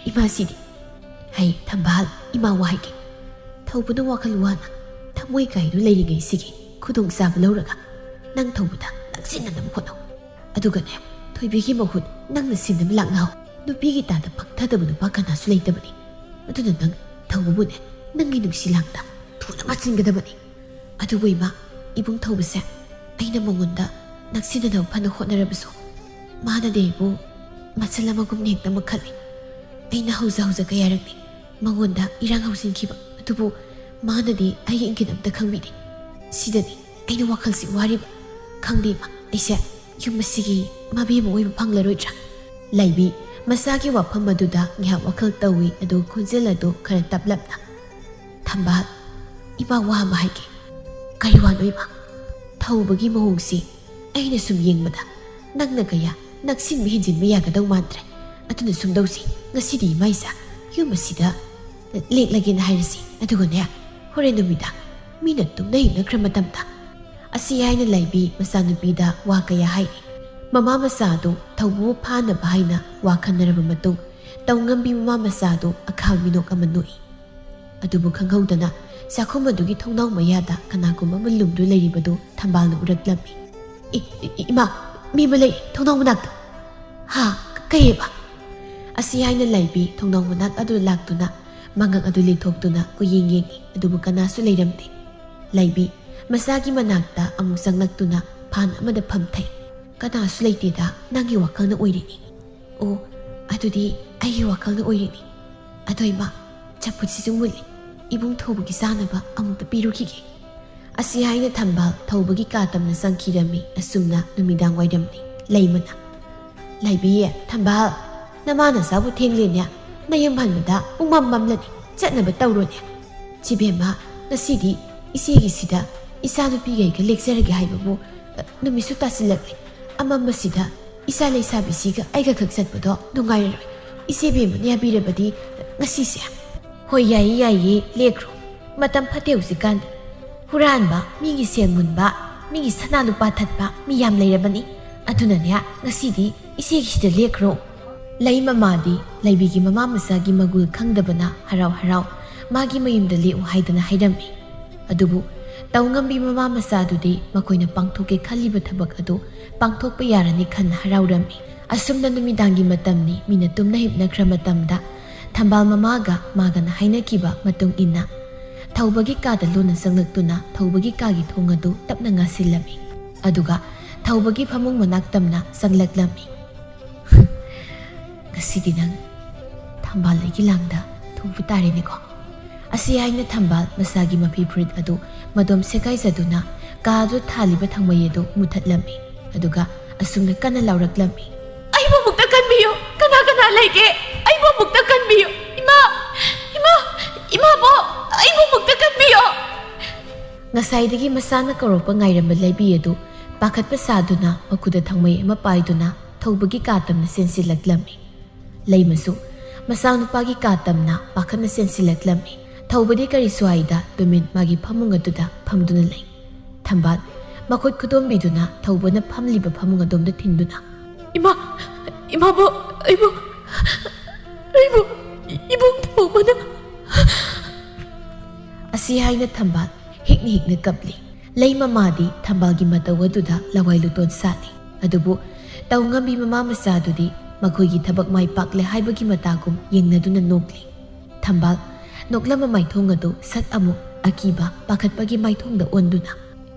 "ꯏꯃꯥꯁꯤꯗꯤ꯫" "ꯍꯩ ꯊꯝꯕꯥꯜ, ꯏꯃꯥ ꯋꯥ ꯍꯥꯏꯒꯦ꯫ ꯊꯧꯕꯅ ꯋꯥꯈꯜ ꯋꯥꯅ ꯊꯃꯣꯏ ꯀꯥꯏꯗꯨ ꯂꯩꯔꯤꯉꯩꯁꯤꯒꯤ ꯈꯨꯗꯣꯡꯆꯥꯕ ꯂꯧꯔꯒ ꯅꯪ ꯊꯧꯕꯗ ꯅꯛꯁꯤꯟꯅꯅꯕ ꯍꯣꯠꯅꯧ꯫ ꯑꯗꯨꯒꯅꯦ, ꯊꯣꯏꯕꯤꯒꯤ ꯃꯍꯨꯠ ꯅꯪꯅ ꯁꯤꯟꯅꯕ ꯂꯥꯛꯅꯍꯧ꯫ ꯅꯨꯄꯤꯒꯤ ꯇꯥꯗ ꯐꯛꯊꯗꯕ ꯅꯨꯄꯥ ꯀꯅꯥꯁꯨ ꯂꯩꯇꯕꯅꯤ꯫ ꯑꯗꯨꯅ ꯅꯪ ꯊꯧꯕꯕꯨꯅꯦ, ꯅꯪꯒꯤ ꯅꯨꯡꯁꯤ ꯂꯥꯡꯗ ꯊꯨꯅ ꯃꯥꯁꯤꯟꯒꯗꯕꯅꯤ꯫ ꯑꯗꯨꯕꯨ ꯏꯃꯥ, ꯏꯕꯨꯡ ꯊꯧꯕꯁꯦ ꯑꯩꯅ ꯃꯉꯣꯟꯗ ꯅꯛꯁꯤꯟꯅꯅꯕ ꯐꯅ ꯍꯣꯠꯅꯔꯕꯁꯨ, ꯃꯥꯅꯗꯤ ꯑꯩꯕꯨ ꯃꯆꯜ ꯑꯃꯒꯨꯝꯅ ꯍꯦꯛꯇ ꯃꯈꯠꯂꯤ꯫ ꯑꯩꯅ ꯍꯧꯖ ꯍꯧꯖ ꯀꯌꯥꯔꯛꯅꯤ ꯃꯉꯣꯟꯗ ꯏꯔꯥꯡ ꯍꯧꯖꯤꯟꯈꯤꯕ, ꯑꯗꯨꯕꯨ ꯃꯥꯅꯗꯤ ꯑꯩꯒꯤ ꯏꯪꯒꯤꯠ ꯑꯝꯇ ꯈꯪꯕꯤꯗꯦ꯫ ꯁꯤꯗꯅꯤ ꯑꯩꯅ ꯋꯥꯈꯜꯁꯤ ꯋꯥꯔꯤꯕ꯫ ꯈꯪꯗꯦ ꯏꯃꯥ, ꯑꯩꯁꯦ ꯌꯨꯝ ꯑꯁꯤꯒꯤ ꯃꯕꯦꯝꯃ ꯑꯣꯏꯕ ꯐꯪꯂꯔꯣꯏꯗ꯭ꯔꯥ? ꯂꯩꯕꯤ ꯃꯆꯥꯒꯤ ꯋꯥꯐꯝ ꯑꯗꯨꯗ ꯉꯥꯏꯍꯥꯛ ꯋꯥꯈꯜ ꯇꯧꯏ, ꯑꯗꯨ ꯈꯣꯟꯖꯦꯜ ꯑꯗꯨ ꯈꯔ ꯇꯞꯂꯞꯅ, "ꯊꯝꯕꯥꯜ, ꯏꯃꯥ ꯋꯥ ꯑꯃ ꯍꯥꯏꯒꯦ꯫" "ꯀꯔꯤ ꯋꯥꯅꯣ ꯏꯃꯥ?" "ꯊꯧꯕꯒꯤ ꯃꯑꯣꯡꯁꯤ ꯑꯩꯅ ꯁꯨꯝ ꯌꯦꯡꯕꯗ ꯅꯪꯅ ꯀꯌꯥ ꯅꯛꯁꯤꯟꯕ ꯍꯦꯟꯖꯤꯟꯕ ꯌꯥꯒꯗꯧ ꯃꯥꯟꯗ꯭ꯔꯦ꯫ ꯑꯗꯨꯅ ꯁꯨꯝ ꯇꯧꯁꯤ, ꯉꯁꯤꯗꯤ ꯏꯃꯥ ꯏꯆꯥ ꯌꯨꯝ ꯑꯁꯤꯗ ꯂꯦꯛꯂꯒꯦꯅ ꯍꯥꯏꯔꯁꯤ꯫ ꯑꯗꯨꯒꯅꯦ, ꯍꯣꯔꯦꯟ ꯅꯨꯃꯤꯗꯥꯡ ꯃꯤꯅ ꯇꯨꯝꯅ ꯍꯤꯞꯅꯈ꯭ꯔ ꯃꯇꯝꯗ," ꯑꯁꯤ ꯍꯥꯏꯅ ꯂꯩꯕꯤ ꯃꯆꯥꯅꯨꯄꯤꯗ ꯋꯥ ꯀꯌꯥ ꯍꯥꯏꯔꯤ꯫ ꯃꯃꯥ ꯃꯆꯥ ꯑꯗꯨ ꯊꯧꯕꯕꯨ ꯐꯥꯅꯕ ꯍꯥꯏꯅ ꯋꯥ ꯈꯟꯅꯔꯕ ꯃꯇꯨꯡ, ꯇꯧꯉꯝꯕꯤ ꯃꯃꯥ ꯃꯆꯥ ꯑꯗꯨ ꯑꯈꯥꯕ ꯃꯤꯅꯣꯛ ꯑꯃ ꯅꯣꯛꯏ꯫ ꯑꯗꯨꯕꯨ ꯈꯪꯍꯧꯗꯅ ꯆꯥꯛꯈꯨꯝ ꯑꯗꯨꯒꯤ ꯊꯣꯡꯅꯥꯎ ꯃꯌꯥꯗ ꯀꯅꯥꯒꯨꯝꯕ ꯑꯃ ꯂꯨꯝꯗꯨ ꯂꯩꯔꯤꯕꯗꯨ ꯊꯝꯕꯥꯜꯅ ꯎꯔꯛꯂꯝꯃꯤ꯫ "ꯏ, ꯏ, ꯏ, ꯏꯃꯥ, ꯃꯤ ꯑꯃ ꯂꯩ ꯊꯣꯡꯅꯥꯎ ꯃꯅꯥꯛꯇ!" "ꯍꯥ? ꯀ-, ꯀꯩꯑꯕ?" ꯑꯁꯤ ꯍꯥꯏꯅ ꯂꯩꯕꯤ ꯊꯣꯡꯅꯥꯎ ꯃꯅꯥꯛ ꯑꯗꯨ ꯂꯥꯛꯇꯨꯅ ꯃꯉꯛ ꯑꯗꯨ ꯂꯦꯛꯊꯣꯛꯇꯨꯅ ꯀꯣꯏꯌꯦꯡ ꯌꯦꯡꯏ, ꯑꯗꯨꯕꯨ ꯀꯅꯥꯁꯨ ꯂꯩꯔꯝꯗꯦ꯫ ꯂꯩꯕꯤ ꯃꯆꯥꯒꯤ ꯃꯅꯥꯛꯇ ꯑꯃꯨꯛ ꯆꯪꯂꯛꯇꯨꯅ ꯐꯥꯟ ꯑꯃꯗ ꯐꯝꯊꯩ꯫ "ꯀꯅꯥꯁꯨ ꯂꯩꯇꯦꯗ, ꯅꯪꯒꯤ ꯋꯥꯈꯜꯅ ꯑꯣꯏꯔꯤꯅꯤ꯫" "ꯑꯣ, ꯑꯗꯨꯗꯤ ꯑꯩꯒꯤ ꯋꯥꯈꯜꯅ ꯑꯣꯏꯔꯤꯅꯤ꯫ ꯑꯗꯣ ꯏꯃꯥ, ꯆꯝꯐꯨꯠꯁꯤꯁꯨ ꯃꯨꯜꯂꯤ꯫ ꯏꯕꯨꯡ ꯊꯧꯕꯒꯤ ꯆꯥꯅꯕ ꯑꯃꯨꯛꯇ ꯄꯤꯔꯨꯈꯤꯒꯦ꯫" ꯑꯁꯤ ꯍꯥꯏꯅ ꯊꯝꯕꯥꯜ ꯊꯧꯕꯒꯤ ꯀꯥ ꯇꯝꯅ ꯆꯪꯈꯤꯔꯝꯃꯤ꯫ ꯑꯁꯨꯝꯅ ꯅꯨꯃꯤꯗꯥꯡ ꯋꯥꯏꯔꯝꯅꯤ꯫ ꯂꯩꯃꯅ, "ꯂꯩꯕꯤ, ꯊꯝꯕꯥꯜ, ꯅꯃꯥ ꯅꯆꯥꯕꯨ ꯊꯦꯡꯂꯦꯅꯦ꯫ ꯅꯌꯨꯝ ꯍꯟꯕꯗ ꯄꯨꯡꯃꯝ ꯃꯝꯂꯅꯤ꯫ ꯆꯠꯅꯕ ꯇꯧꯔꯣꯅꯦ꯫" "ꯆꯦꯕꯦꯝꯃ, ꯉꯁꯤꯗꯤ ꯏꯆꯦꯒꯤꯁꯤꯗ ꯏꯆꯥꯅꯨꯄꯤꯒꯩꯒ ꯂꯦꯛꯆꯔꯒꯦ ꯍꯥꯏꯕꯕꯨ, ꯑ, ꯅꯨꯃꯤꯠꯁꯨ ꯇꯥꯁꯤꯜꯂꯛꯂꯦ꯫ ꯑꯃꯝꯕꯁꯤꯗ ꯏꯆꯥ ꯂꯩꯁꯥꯕꯤꯁꯤꯒ ꯑꯩꯒ ꯈꯛ ꯆꯠꯄꯗꯣ ꯅꯨꯡꯉꯥꯏꯔꯔꯣꯏ꯫ ꯏꯆꯦꯕꯦꯝꯃꯅ ꯌꯥꯕꯤꯔꯕꯗꯤ ꯉꯁꯤꯁꯦ꯫" "ꯍꯣꯏ, ꯌꯥꯏꯌꯦ, ꯌꯥꯏꯌꯦ, ꯂꯦꯛꯈ꯭ꯔꯣ꯫ ꯃꯇꯝ ꯐꯠꯇꯦ ꯍꯧꯖꯤꯛꯀꯥꯟꯗꯤ꯫ ꯍꯨꯔꯥꯟꯕ, ꯃꯤꯒꯤ ꯁꯦꯜ ꯃꯨꯟꯕ, ꯃꯤꯒꯤ ꯁꯅꯥ ꯂꯨꯄꯥ ꯊꯠꯄ ꯃꯤ ꯌꯥꯝ ꯂꯩꯔꯕꯅꯤ꯫ ꯑꯗꯨꯅꯅꯦ, ꯉꯁꯤꯗꯤ ꯏꯆꯦꯒꯤꯁꯤꯗ ꯂꯦꯛꯈ꯭ꯔꯣ꯫" ꯂꯩ ꯃꯃꯥꯗꯤ ꯂꯩꯕꯤꯒꯤ ꯃꯃꯥ ꯃꯆꯥꯒꯤ ꯃꯒꯨꯜ ꯈꯪꯗꯕꯅ ꯍꯔꯥꯎ ꯍꯔꯥꯎ ꯃꯥꯒꯤ ꯃꯌꯨꯝꯗ ꯂꯦꯛꯎ ꯍꯥꯏꯗꯅ ꯍꯥꯏꯔꯝꯃꯤ꯫ ꯑꯗꯨꯕꯨ ꯇꯧꯉꯝꯕꯤ ꯃꯃꯥ ꯃꯆꯥꯗꯨꯗꯤ ꯃꯈꯣꯏꯅ ꯄꯥꯡꯊꯣꯛꯀꯦ ꯈꯜꯂꯤꯕ ꯊꯕꯛ ꯑꯗꯨ ꯄꯥꯡꯊꯣꯛꯄ ꯌꯥꯔꯅꯤ ꯈꯟꯅ ꯍꯔꯥꯎꯔꯝꯃꯤ꯫ ꯑꯁꯨꯝꯅ ꯅꯨꯃꯤꯗꯥꯡꯒꯤ ꯃꯇꯝꯅꯤ, ꯃꯤꯅ ꯇꯨꯝꯅ ꯍꯤꯞꯅꯈ꯭ꯔ ꯃꯇꯝꯗ ꯊꯝꯕꯥꯜ ꯃꯃꯥꯒ ꯃꯥꯒꯅ ꯍꯥꯏꯅꯈꯤꯕ ꯃꯇꯨꯡ ꯏꯟꯅ ꯊꯧꯕꯒꯤ ꯀꯥꯗ ꯂꯣꯟꯅ ꯆꯪꯂꯛꯇꯨꯅ ꯊꯧꯕꯒꯤ ꯀꯥꯒꯤ ꯊꯣꯡ ꯑꯗꯨ ꯇꯞꯅ ꯉꯥꯁꯤꯜꯂꯝꯃꯤ꯫ ꯑꯗꯨꯒ ꯊꯧꯕꯒꯤ ꯐꯃꯨꯡ ꯃꯅꯥꯛ ꯇꯝꯅ ꯆꯪꯂꯛꯂꯝꯃꯤ꯫ "ꯉꯁꯤꯗꯤ ꯅꯪ ꯊꯝꯕꯥꯜ ꯑꯩꯒꯤ ꯂꯥꯡꯗ ꯊꯨꯕ ꯇꯥꯔꯦꯅꯦꯀꯣ?" ꯑꯁꯤ ꯍꯥꯏꯅ ꯊꯝꯕꯥꯜ ꯃꯁꯥꯒꯤ ꯃꯐꯤ ꯐꯨꯔꯤꯠ ꯑꯗꯨ ꯃꯗꯣꯝ ꯁꯦꯒꯥꯏꯖꯗꯨꯅ ꯀꯥꯗꯨ ꯊꯥꯜꯂꯤꯕ ꯊꯥꯎꯃꯩ ꯑꯗꯨ ꯃꯨꯊꯠꯂꯝꯃꯤ꯫ ꯑꯗꯨꯒ ꯑꯁꯨꯝꯅ ꯀꯟꯅ ꯂꯥꯎꯔꯛꯂꯝꯃꯤ꯫ "ꯑꯩꯕꯨ ꯑꯃꯨꯛꯇ ꯀꯟꯕꯤꯌꯨ! ꯀꯅꯥ ꯀꯅꯥ ꯂꯩꯒꯦ? ꯑꯩꯕꯨ ꯑꯃꯨꯛꯇ ꯀꯟꯕꯤꯌꯨ! ꯏꯃꯥ! ꯏꯃꯥ! ꯏꯃꯥꯕꯣ! ꯑꯩꯕꯨ ꯑꯃꯨꯛꯇ ꯀꯟꯕꯤꯌꯨ!" ꯉꯁꯥꯏꯗꯒꯤ ꯃꯁꯥꯅ ꯀꯧꯔꯛꯄ ꯉꯥꯏꯔꯝꯕ ꯂꯩꯕꯤ ꯑꯗꯨ ꯄꯥꯈꯠꯄ ꯁꯥꯗꯨꯅ ꯃꯈꯨꯠꯇ ꯊꯥꯎꯃꯩ ꯑꯃ ꯄꯥꯏꯗꯨꯅ ꯊꯧꯕꯒꯤ ꯀꯥ ꯇꯝꯅ ꯆꯦꯟꯁꯤꯜꯂꯛꯂꯝꯃꯤ꯫ ꯂꯩꯃꯁꯨ ꯃꯆꯥꯅꯨꯄꯥꯒꯤ ꯀꯥ ꯇꯝꯅ ꯄꯥꯈꯠꯅ ꯆꯦꯟꯁꯤꯜꯂꯛꯂꯝꯃꯤ꯫ ꯊꯧꯕꯗꯤ ꯀꯔꯤꯁꯨ ꯍꯥꯏꯗ ꯇꯨꯃꯤꯟ ꯃꯥꯒꯤ ꯐꯃꯨꯡ ꯑꯗꯨꯗ ꯐꯝꯗꯨꯅ ꯂꯩ꯫ ꯊꯝꯕꯥꯜ ꯃꯈꯨꯠ ꯈꯨꯗꯣꯝꯕꯤꯗꯨꯅ ꯊꯧꯕꯅ ꯐꯝꯂꯤꯕ ꯐꯃꯨꯡ ꯑꯗꯣꯝꯗ ꯊꯤꯟꯗꯨꯅ, "ꯏꯃꯥ! ꯏꯃꯥꯕꯣ! ꯑꯩꯕꯨ! ꯑꯩꯕꯨ! ꯏꯕꯨꯡ ꯊꯧꯕꯅ!" ꯑꯁꯤ ꯍꯥꯏꯅ ꯊꯝꯕꯥꯜ ꯍꯤꯛꯅ ꯍꯤꯛꯅ ꯀꯞꯂꯤ꯫ ꯂꯩ ꯃꯃꯥꯗꯤ ꯊꯝꯕꯥꯜꯒꯤ ꯃꯇꯧ ꯑꯗꯨꯗ ꯂꯋꯥꯏ ꯂꯨꯇꯣꯟ ꯁꯥꯠꯂꯤ꯫ ꯑꯗꯨꯕꯨ ꯇꯧꯉꯝꯕꯤ ꯃꯃꯥ ꯃꯆꯥꯗꯨꯗꯤ ꯃꯈꯣꯏꯒꯤ ꯊꯕꯛ ꯃꯥꯏ ꯄꯥꯛꯂꯦ ꯍꯥꯏꯕꯒꯤ ꯃꯇꯥꯒꯨꯝ ꯌꯦꯡꯅꯗꯨꯅ ꯅꯣꯛꯂꯤ꯫ ꯊꯝꯕꯥꯜ ꯅꯣꯛꯂꯝꯕ ꯃꯥꯏꯊꯣꯡ ꯑꯗꯨ ꯁꯠ ꯑꯃꯨꯛ ꯑꯀꯤꯕ, ꯄꯥꯈꯠꯄꯒꯤ ꯃꯥꯏꯊꯣꯡꯗ ꯑꯣꯟꯗꯨꯅ,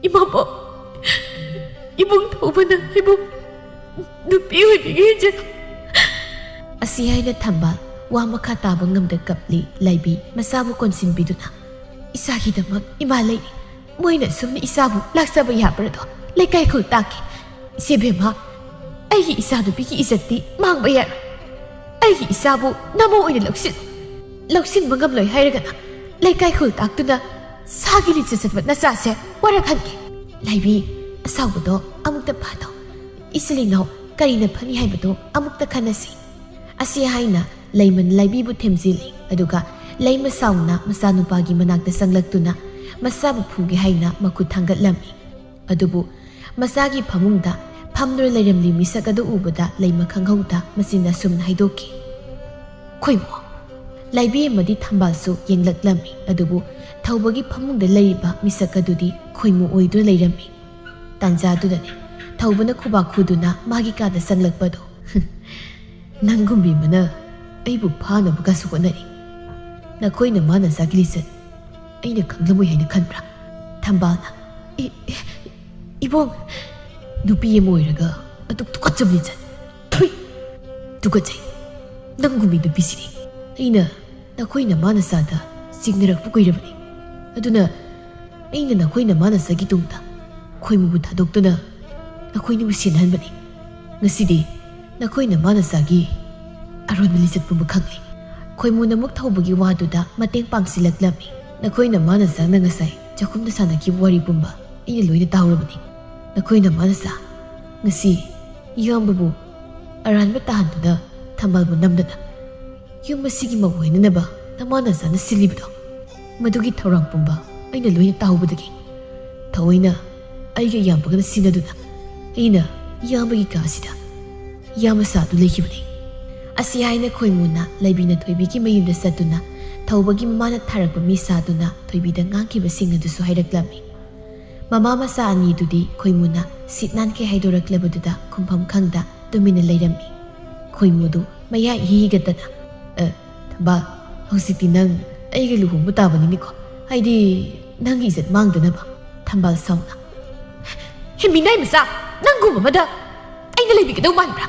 "ꯏꯃꯥꯕꯣ! ꯏꯕꯨꯡ ꯊꯧꯕꯅ ꯑꯩꯕꯨ ꯅꯨꯄꯤ ꯑꯣꯏꯕꯤꯒꯦ ꯍꯦꯟꯖꯜꯂꯨ!" ꯑꯁꯤ ꯍꯥꯏꯅ ꯊꯝꯕꯥꯜ ꯋꯥ ꯃꯈꯥ ꯇꯥꯕ ꯉꯝꯗ ꯀꯞꯂꯤ꯫ ꯂꯩꯕꯤ ꯃꯆꯥꯕꯨ ꯀꯣꯟꯁꯤꯟꯕꯤꯗꯨꯅ, "ꯏꯆꯥꯒꯤꯗꯃꯛ ꯏꯃꯥ ꯂꯩꯔꯤ꯫ ꯃꯣꯏꯅ ꯁꯨꯝꯅ ꯏꯆꯥꯕꯨ ꯂꯥꯛꯆꯕ ꯌꯥꯕ꯭ꯔꯗꯣ? ꯂꯩꯀꯥꯏ ꯈꯨꯜ ꯇꯥꯛꯀꯦ꯫ ꯏꯆꯦ ꯕꯦꯝꯃ, ꯑꯩꯒꯤ ꯏꯆꯥꯅꯨꯄꯤꯒꯤ ꯏꯖꯠꯇꯤ ꯃꯥꯡꯕ ꯌꯥꯔꯣꯏ꯫ ꯑꯩꯒꯤ ꯏꯆꯥꯕꯨ ꯅꯃꯧ ꯑꯣꯏꯅ ꯂꯧꯁꯤꯟ, ꯂꯧꯁꯤꯟꯕ ꯉꯝꯂꯣꯏ ꯍꯥꯏꯔꯒꯅ ꯂꯩꯀꯥꯏ ꯈꯨꯜ ꯇꯥꯛꯇꯨꯅ ꯁꯥꯒꯤ ꯂꯤꯆꯠ ꯆꯠꯄ ꯅꯆꯥꯁꯦ ꯋꯥꯔꯛꯍꯟꯒꯦ꯫ ꯂꯩꯕꯤ, ꯑꯁꯥꯎꯕꯗꯣ ꯑꯃꯨꯛꯇ ꯐꯥꯊꯧ꯫ ꯏꯆꯤꯜ ꯏꯅꯥꯎ ꯀꯔꯤꯅ ꯐꯅꯤ ꯍꯥꯏꯕꯗꯨ ꯑꯃꯨꯛꯇ ꯈꯟꯅꯁꯤ꯫" ꯑꯁꯤ ꯍꯥꯏꯅ ꯂꯩꯃꯅ ꯂꯩꯕꯤꯕꯨ ꯊꯦꯝꯖꯤꯜꯂꯤ꯫ ꯑꯗꯨꯒ ꯂꯩꯃ ꯁꯥꯎꯅ ꯃꯆꯥꯅꯨꯄꯥꯒꯤ ꯃꯅꯥꯛꯇ ꯆꯪꯂꯛꯇꯨꯅ ꯃꯆꯥꯕꯨ ꯐꯨꯒꯦ ꯍꯥꯏꯅ ꯃꯈꯨꯠ ꯊꯥꯡꯒꯠꯂꯝꯃꯤ꯫ ꯑꯗꯨꯕꯨ ꯃꯆꯥꯒꯤ ꯐꯃꯨꯡꯗ ꯐꯝꯗꯨꯅ ꯂꯩꯔꯝꯂꯤ ꯃꯤꯁꯛ ꯑꯗꯨ ꯎꯕꯗ ꯂꯩꯃ ꯈꯪꯍꯧꯗ ꯃꯆꯤꯟ ꯑꯁꯨꯝꯅ ꯍꯥꯏꯗꯣꯛꯈꯤ, "ꯈꯣꯏꯃꯣ!" ꯂꯩꯕꯤ ꯑꯃꯗꯤ ꯊꯝꯕꯥꯜꯁꯨ ꯌꯦꯡꯂꯛꯂꯝꯃꯤ꯫ ꯑꯗꯨꯕꯨ ꯊꯧꯕꯒꯤ ꯐꯃꯨꯡꯗ ꯂꯩꯔꯤꯕ ꯃꯤꯁꯛ ꯑꯗꯨꯗꯤ ꯈꯣꯏꯃꯨ ꯑꯣꯏꯗꯨꯅ ꯂꯩꯔꯝꯃꯤ꯫ ꯇꯥꯟꯖꯥꯗꯨꯗꯅꯤ ꯊꯧꯕꯅ ꯈꯨꯕꯥꯛ ꯈꯨꯗꯨꯅ ꯃꯥꯒꯤ ꯀꯥꯗ ꯆꯪꯂꯛꯄꯗꯣ꯫ "ꯅꯪꯒꯨꯝꯕꯤ ꯑꯃꯅ ꯑꯩꯕꯨ ꯐꯥꯅꯕꯒꯁꯨ ꯍꯣꯠꯅꯔꯤ꯫ ꯅꯈꯣꯏ ꯅꯃꯥ ꯅꯆꯥꯒꯤ ꯂꯤꯆꯠ ꯑꯩꯅ ꯈꯪꯂꯝꯃꯣꯏ ꯍꯥꯏꯅ ꯈꯟꯕ꯭ꯔꯥ?" ꯊꯝꯕꯥꯜꯅ, "ꯏ-, ꯏ-, ꯏꯕꯣꯡ, ꯅꯨꯄꯤ ꯑꯃ ꯑꯣꯏꯔꯒ ꯑꯗꯨꯛ ꯇꯨꯀꯠꯆꯕ ꯂꯤꯆꯠ꯫ ꯊꯨꯏ! ꯇꯨꯀꯠꯆꯩ꯫ ꯅꯪꯒꯨꯝꯕꯤ ꯅꯨꯄꯤꯁꯤꯗꯤ ꯑꯩꯅ ꯅꯈꯣꯏ ꯅꯃꯥ ꯅꯆꯥꯗ ꯆꯤꯡꯅꯔꯛꯄ ꯀꯨꯏꯔꯕꯅꯤ꯫ ꯑꯗꯨꯅ ꯑꯩꯅ ꯅꯈꯣꯏ ꯅꯃꯥ ꯅꯆꯥꯒꯤ ꯇꯨꯡꯗ ꯈꯣꯏꯃꯨꯕꯨ ꯊꯥꯗꯣꯛꯇꯨꯅ ꯅꯈꯣꯏꯅꯤꯕꯨ ꯁꯦꯟꯅꯍꯟꯕꯅꯤ꯫ ꯉꯁꯤꯗꯤ ꯅꯈꯣꯏ ꯅꯃꯥ ꯅꯆꯥꯒꯤ ꯑꯔꯣꯟꯕ ꯂꯤꯆꯠ ꯄꯨꯝꯕ ꯈꯪꯂꯦ꯫" ꯈꯣꯏꯃꯨꯅ ꯑꯃꯨꯛ ꯊꯧꯕꯒꯤ ꯋꯥꯗꯨꯗ ꯃꯇꯦꯡ ꯄꯥꯡꯁꯤꯜꯂꯛꯂꯝꯃꯤ꯫ "ꯅꯈꯣꯏ ꯅꯃꯥ ꯅꯆꯥꯅ ꯉꯁꯥꯏ ꯆꯥꯛꯈꯨꯝꯗ ꯁꯥꯟꯅꯈꯤꯕ ꯋꯥꯔꯤ ꯄꯨꯝꯕ ꯑꯩꯅ ꯂꯣꯏꯅ ꯇꯥꯍꯧꯔꯕꯅꯤ꯫ ꯅꯈꯣꯏ ꯅꯃꯥ ꯅꯆꯥ ꯉꯁꯤ ꯏꯌꯥꯝꯕꯕꯨ ꯑꯔꯥꯟꯕ ꯇꯥꯍꯟꯗꯨꯅ ꯊꯝꯕꯥꯜꯕꯨ ꯅꯝꯗꯅ ꯌꯨꯝ ꯑꯁꯤꯒꯤ ꯃꯧ ꯑꯣꯏꯅꯅꯕ ꯅꯃꯥ ꯅꯆꯥꯅ ꯁꯤꯜꯂꯤꯕꯗꯣ, ꯃꯗꯨꯒꯤ ꯊꯧꯔꯥꯡ ꯄꯨꯝꯕ ꯑꯩꯅ ꯂꯣꯏꯅ ꯇꯥꯍꯧꯕꯗꯒꯤ ꯊꯑꯣꯏꯅ ꯑꯩꯒ ꯏꯌꯥꯝꯕꯒꯅ ꯁꯤꯟꯅꯗꯨꯅ ꯑꯩꯅ ꯏꯌꯥꯝꯕꯒꯤ ꯀꯥ ꯑꯁꯤꯗ ꯏꯌꯥꯝꯕ ꯁꯥꯗꯨꯅ ꯂꯩꯈꯤꯕꯅꯤ꯫" ꯑꯁꯤ ꯍꯥꯏꯅ ꯈꯣꯏꯃꯨꯅ ꯂꯩꯕꯤꯅ ꯊꯣꯏꯕꯤꯒꯤ ꯃꯌꯨꯝꯗ ꯆꯠꯇꯨꯅ ꯊꯧꯕꯒꯤ ꯃꯃꯥꯅ ꯊꯥꯔꯛꯄ ꯃꯤ ꯁꯥꯗꯨꯅ ꯊꯣꯏꯕꯤꯗ ꯉꯥꯡꯈꯤꯕꯁꯤꯡ ꯑꯗꯨꯁꯨ ꯍꯥꯏꯔꯛꯂꯝꯃꯤ꯫ ꯃꯃꯥ ꯃꯆꯥ ꯑꯅꯤꯗꯨꯗꯤ ꯈꯣꯏꯃꯨꯅ ꯁꯤꯠ ꯅꯥꯟꯈꯩ ꯍꯥꯏꯗꯣꯔꯛꯂꯕꯗꯨꯗ ꯈꯨꯝꯐꯝ ꯈꯪꯗ ꯇꯨꯃꯤꯟꯅ ꯂꯩꯔꯝꯃꯤ꯫ ꯈꯣꯏꯃꯨꯗꯨ ꯃꯌꯥ ꯏꯍꯤ ꯍꯤꯒꯠꯇꯅ, "ꯑ, ꯊꯝꯕꯥꯜ, ꯍꯧꯖꯤꯛꯇꯤ ꯅꯪ ꯑꯩꯒ ꯂꯨꯍꯣꯡꯕ ꯇꯥꯕꯅꯤꯅꯦꯀꯣ꯫ ꯍꯥꯏꯗꯤ ꯅꯪꯒꯤ ꯏꯖꯠ ꯃꯥꯡꯗꯅꯕ꯫" ꯊꯝꯕꯥꯜ ꯁꯥꯎꯅ, "ꯍꯦ ꯃꯤꯅꯥꯏ ꯃꯆꯥ, ꯅꯪꯒꯨꯝꯕ ꯑꯃꯗ ꯑꯩꯅ ꯂꯩꯕꯤꯒꯗꯧ ꯃꯥꯟꯕ꯭ꯔꯥ?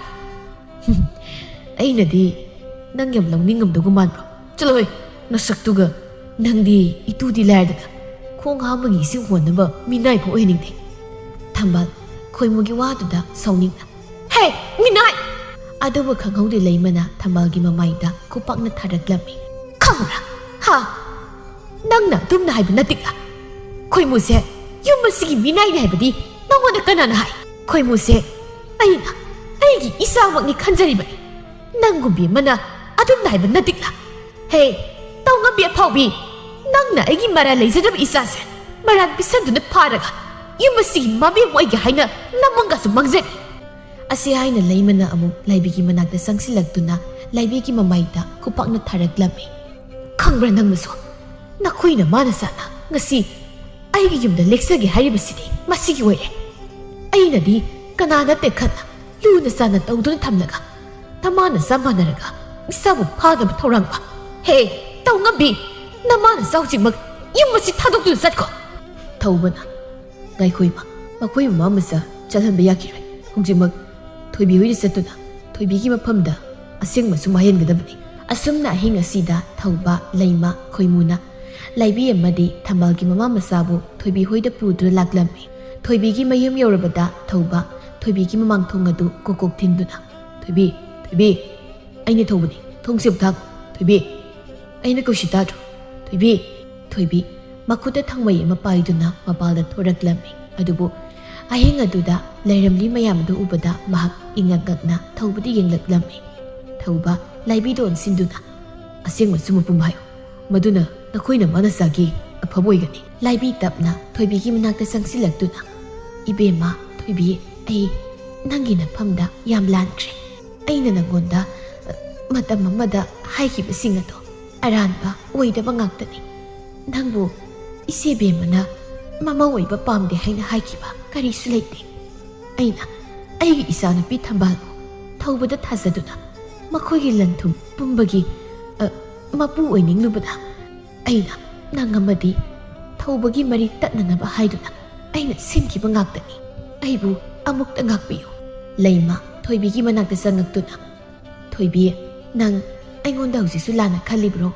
ꯑꯩꯅꯗꯤ ꯅꯪ ꯌꯥꯝ ꯂꯧꯅꯤꯡꯉꯝꯗꯧꯒ ꯃꯥꯟꯕ꯭ꯔꯣ? ꯆꯠꯂꯣꯍꯦ, ꯅꯁꯛꯇꯨꯒ꯫ ꯅꯪꯗꯤ ꯏꯇꯨꯗꯤ ꯂꯥꯏꯔꯗꯅ ꯈꯣꯡ ꯍꯥꯝꯕꯒꯤ ꯏꯁꯤꯡ ꯍꯣꯟꯅꯕ ꯃꯤꯅꯥꯏ ꯐꯥꯎ ꯑꯣꯏꯍꯟꯅꯤꯡꯗꯦ꯫" ꯊꯝꯕꯥꯜ ꯈꯣꯏꯃꯨꯒꯤ ꯋꯥꯗꯨꯗ ꯁꯥꯎꯅꯤꯡꯅ, "ꯍꯦ, ꯃꯤꯅꯥꯏ!" ꯑꯗꯨꯕꯨ ꯈꯪꯍꯧꯗꯦ ꯂꯩꯃꯅ ꯊꯝꯕꯥꯜꯒꯤ ꯃꯃꯥꯏꯗ ꯈꯨꯄꯥꯛꯅ ꯊꯥꯔꯛꯂꯝꯃꯤ꯫ "ꯈꯪꯕ꯭ꯔꯥ? ꯍꯥ? ꯅꯪꯅ ꯑꯗꯨꯝꯅ ꯍꯥꯏꯕ ꯅꯠꯇꯦꯛꯂꯥ? ꯈꯣꯏꯃꯨꯁꯦ ꯌꯨꯝ ꯑꯁꯤꯒꯤ ꯃꯤꯅꯥꯏꯅꯤ ꯍꯥꯏꯕꯗꯤ ꯅꯉꯣꯟꯗ ꯀꯅꯥꯅ ꯍꯥꯏ? ꯈꯣꯏꯃꯨꯁꯦ ꯑꯩꯅ ꯑꯩꯒꯤ ꯏꯆꯥꯃꯛꯅꯤ ꯈꯟꯖꯔꯤꯕꯅꯤ꯫ ꯅꯪꯒꯨꯝꯕꯤ ꯑꯃꯅ ꯑꯗꯨꯝꯅ ꯍꯥꯏꯕ ꯅꯠꯇꯦꯛꯂꯥ? ꯍꯦ, ꯇꯧꯉꯝꯕꯤ ꯑꯐꯥꯎꯕꯤ, ꯅꯪꯅ ꯑꯩꯒꯤ ꯃꯔꯥꯜ ꯂꯩꯖꯗꯕ ꯏꯆꯥꯁꯦ ꯃꯔꯥꯜ ꯄꯤꯁꯟꯗꯨꯅ ꯐꯥꯔꯒ ꯌꯨꯝ ꯑꯁꯤꯒꯤ ꯃꯕꯦꯝ ꯑꯣꯏꯒꯦ ꯍꯥꯏꯅ ꯅꯃꯪꯒꯁꯨ ꯃꯪꯖꯔꯤ꯫" ꯑꯁꯤ ꯍꯥꯏꯅ ꯂꯩꯃꯅ ꯑꯃꯨꯛ ꯂꯥꯏꯕꯤꯒꯤ ꯃꯅꯥꯛꯇ ꯆꯪꯁꯤꯜꯂꯛꯇꯨꯅ ꯂꯥꯏꯕꯤꯒꯤ ꯃꯃꯥꯏꯗ ꯈꯨꯄꯥꯛꯅ ꯊꯥꯔꯛꯂꯝꯃꯤ꯫ "ꯈꯪꯕ꯭ꯔꯥ ꯅꯪꯅꯁꯨ? ꯅꯈꯣꯏꯅ ꯃꯥꯅ ꯆꯥꯅ ꯉꯁꯤ ꯑꯩꯒꯤ ꯌꯨꯝꯗ ꯂꯦꯛꯆꯒꯦ ꯍꯥꯏꯔꯤꯕꯁꯤꯗꯤ ꯃꯁꯤꯒꯤ ꯑꯣꯏꯔꯦ꯫ ꯑꯩꯅꯗꯤ ꯀꯅꯥ ꯅꯠꯇꯦ ꯈꯟꯅ ꯂꯨꯅ ꯆꯥꯟꯅ ꯇꯧꯗꯨꯅ ꯊꯝꯂꯒ ꯅꯃꯥꯅ ꯆꯞ ꯃꯥꯟꯅꯔꯒ ꯏꯆꯥꯕꯨ ꯐꯥꯅꯕ ꯊꯧꯔꯥꯡꯕ꯫ ꯍꯦ, ꯇꯧꯉꯝꯕꯤ, ꯅꯃꯥꯅ ꯆꯥꯎꯖꯤꯡꯃꯛ ꯌꯨꯝ ꯑꯁꯤ ꯊꯥꯗꯣꯛꯇꯨꯅ ꯆꯠꯈꯣ꯫ ꯊꯧꯕꯅ ꯉꯥꯏꯈꯣ ꯏꯃꯥ, ꯃꯈꯣꯏ ꯃꯃꯥ ꯃꯆꯥ ꯆꯠꯍꯟꯕ ꯌꯥꯈꯤꯔꯣꯏ꯫ ꯍꯧꯖꯤꯛꯃꯛ ꯊꯣꯏꯕꯤ ꯍꯣꯏꯗ ꯆꯠꯇꯨꯅ ꯊꯣꯏꯕꯤꯒꯤ ꯃꯐꯝꯗ ꯑꯁꯦꯡꯕ ꯁꯨꯝ ꯍꯥꯏꯍꯟꯒꯗꯕꯅꯤ꯫ ꯑꯁꯨꯝꯅ ꯑꯍꯤꯡ ꯑꯁꯤꯗ ꯊꯧꯕ, ꯂꯩꯃ, ꯈꯣꯏꯃꯨꯅ ꯂꯥꯏꯕꯤ ꯑꯃꯗꯤ ꯊꯝꯕꯥꯜꯒꯤ ꯃꯃꯥ ꯃꯆꯥꯕꯨ ꯊꯣꯏꯕꯤ ꯍꯣꯏꯗ ꯄꯨꯗꯨꯅ ꯂꯥꯛꯂꯝꯃꯤ꯫ ꯊꯣꯏꯕꯤꯒꯤ ꯃꯌꯨꯝ ꯌꯧꯔꯕꯗ ꯊꯧꯕ ꯊꯣꯏꯕꯤꯒꯤ ꯃꯃꯥꯡ ꯊꯣꯡ ꯑꯗꯨ ꯀꯣꯛ ꯀꯣꯛ ꯊꯤꯟꯗꯨꯅ, "ꯊꯣꯏꯕꯤ, ꯊꯣꯏꯕꯤ, ꯑꯩꯅ ꯊꯧꯕꯅꯤ, ꯊꯣꯡꯁꯦ ꯑꯃꯨꯛ ꯊꯥꯡ, ꯊꯣꯏꯕꯤ, ꯑꯩꯅ ꯀꯧꯁꯤ ꯇꯥꯗ꯭ꯔꯣ, ꯊꯣꯏꯕꯤ?" ꯊꯣꯏꯕꯤ ꯃꯈꯨꯠꯇ ꯊꯥꯡꯃꯩ ꯑꯃ ꯄꯥꯏꯗꯨꯅ ꯃꯄꯥꯜꯗ ꯊꯣꯔꯛꯂꯝꯃꯤ꯫ ꯑꯗꯨꯕꯨ ꯑꯍꯤꯡ ꯑꯗꯨꯗ ꯂꯩꯔꯝꯂꯤ ꯃꯌꯥꯝ ꯑꯗꯨ ꯎꯕꯗ ꯃꯍꯥꯛ ꯏꯉꯛ ꯉꯛꯅ ꯊꯧꯕꯗ ꯌꯦꯡꯂꯛꯂꯝꯃꯤ꯫ ꯊꯧꯕ ꯂꯥꯏꯕꯤꯗ ꯑꯣꯟꯁꯤꯟꯗꯨꯅ, "ꯑꯁꯦꯡꯕ ꯆꯨꯝꯕ ꯄꯨꯝꯕ ꯍꯥꯏꯌꯨ, ꯃꯗꯨꯅ ꯅꯈꯣꯏꯅ ꯃꯥꯅ ꯆꯥꯒꯦ ꯑꯐꯕ ꯑꯣꯏꯒꯅꯤ꯫" ꯂꯥꯏꯕꯤ ꯇꯞꯅ ꯊꯣꯏꯕꯤꯒꯤ ꯃꯅꯥꯛꯇ ꯆꯪꯁꯤꯜꯂꯛꯇꯨꯅ, "ꯏꯕꯦꯝꯃ ꯊꯣꯏꯕꯤ, ꯑꯩ ꯅꯪꯒꯤ ꯅꯐꯝꯗ ꯌꯥꯝ ꯂꯥꯟꯈ꯭ꯔꯦ꯫ ꯑꯩꯅ ꯅꯪꯉꯣꯟꯗ, ꯑ, ꯃꯇꯝ ꯑꯃꯗ ꯍꯥꯏꯈꯤꯕꯁꯤꯡ ꯑꯗꯣ ꯑꯔꯥꯟꯕ ꯑꯣꯏꯗꯕ ꯉꯥꯛꯇꯅꯤ꯫ ꯅꯪꯕꯨ ꯏꯆꯦ ꯕꯦꯝꯃꯅ ꯃꯃꯧ ꯑꯣꯏꯕ ꯄꯥꯝꯗꯦ ꯍꯥꯏꯅ ꯍꯥꯏꯈꯤꯕ ꯀꯔꯤꯁꯨ ꯂꯩꯇꯦ꯫ ꯑꯩꯅ ꯑꯩꯒꯤ ꯏꯆꯥꯅꯨꯄꯤ ꯊꯝꯕꯥꯜꯕꯨ ꯊꯧꯕꯗ ꯊꯥꯖꯗꯨꯅ ꯃꯈꯣꯏꯒꯤ ꯂꯟ ꯊꯨꯝ ꯄꯨꯝꯕꯒꯤ, ꯑ, ꯃꯄꯨ ꯑꯣꯏꯅꯤꯡꯂꯨꯕꯅ ꯑꯩꯅ ꯅꯪ ꯑꯃꯗꯤ ꯊꯧꯕꯒꯤ ꯃꯔꯤ ꯇꯠꯅꯅꯕ ꯍꯥꯏꯗꯨꯅ ꯑꯩꯅ ꯁꯤꯟꯈꯤꯕ ꯉꯥꯛꯇꯅꯤ꯫ ꯑꯩꯕꯨ ꯑꯃꯨꯛꯇ ꯉꯥꯛꯄꯤꯌꯨ꯫" ꯂꯩꯃ ꯊꯣꯏꯕꯤꯒꯤ ꯃꯅꯥꯛꯇ ꯆꯪꯉꯛꯇꯨꯅ, "ꯊꯣꯏꯕꯤ, ꯅꯪ ꯑꯩꯉꯣꯟꯗ ꯍꯧꯖꯤꯛꯁꯨ ꯂꯥꯟꯅ ꯈꯜꯂꯤꯕ꯭ꯔꯣ?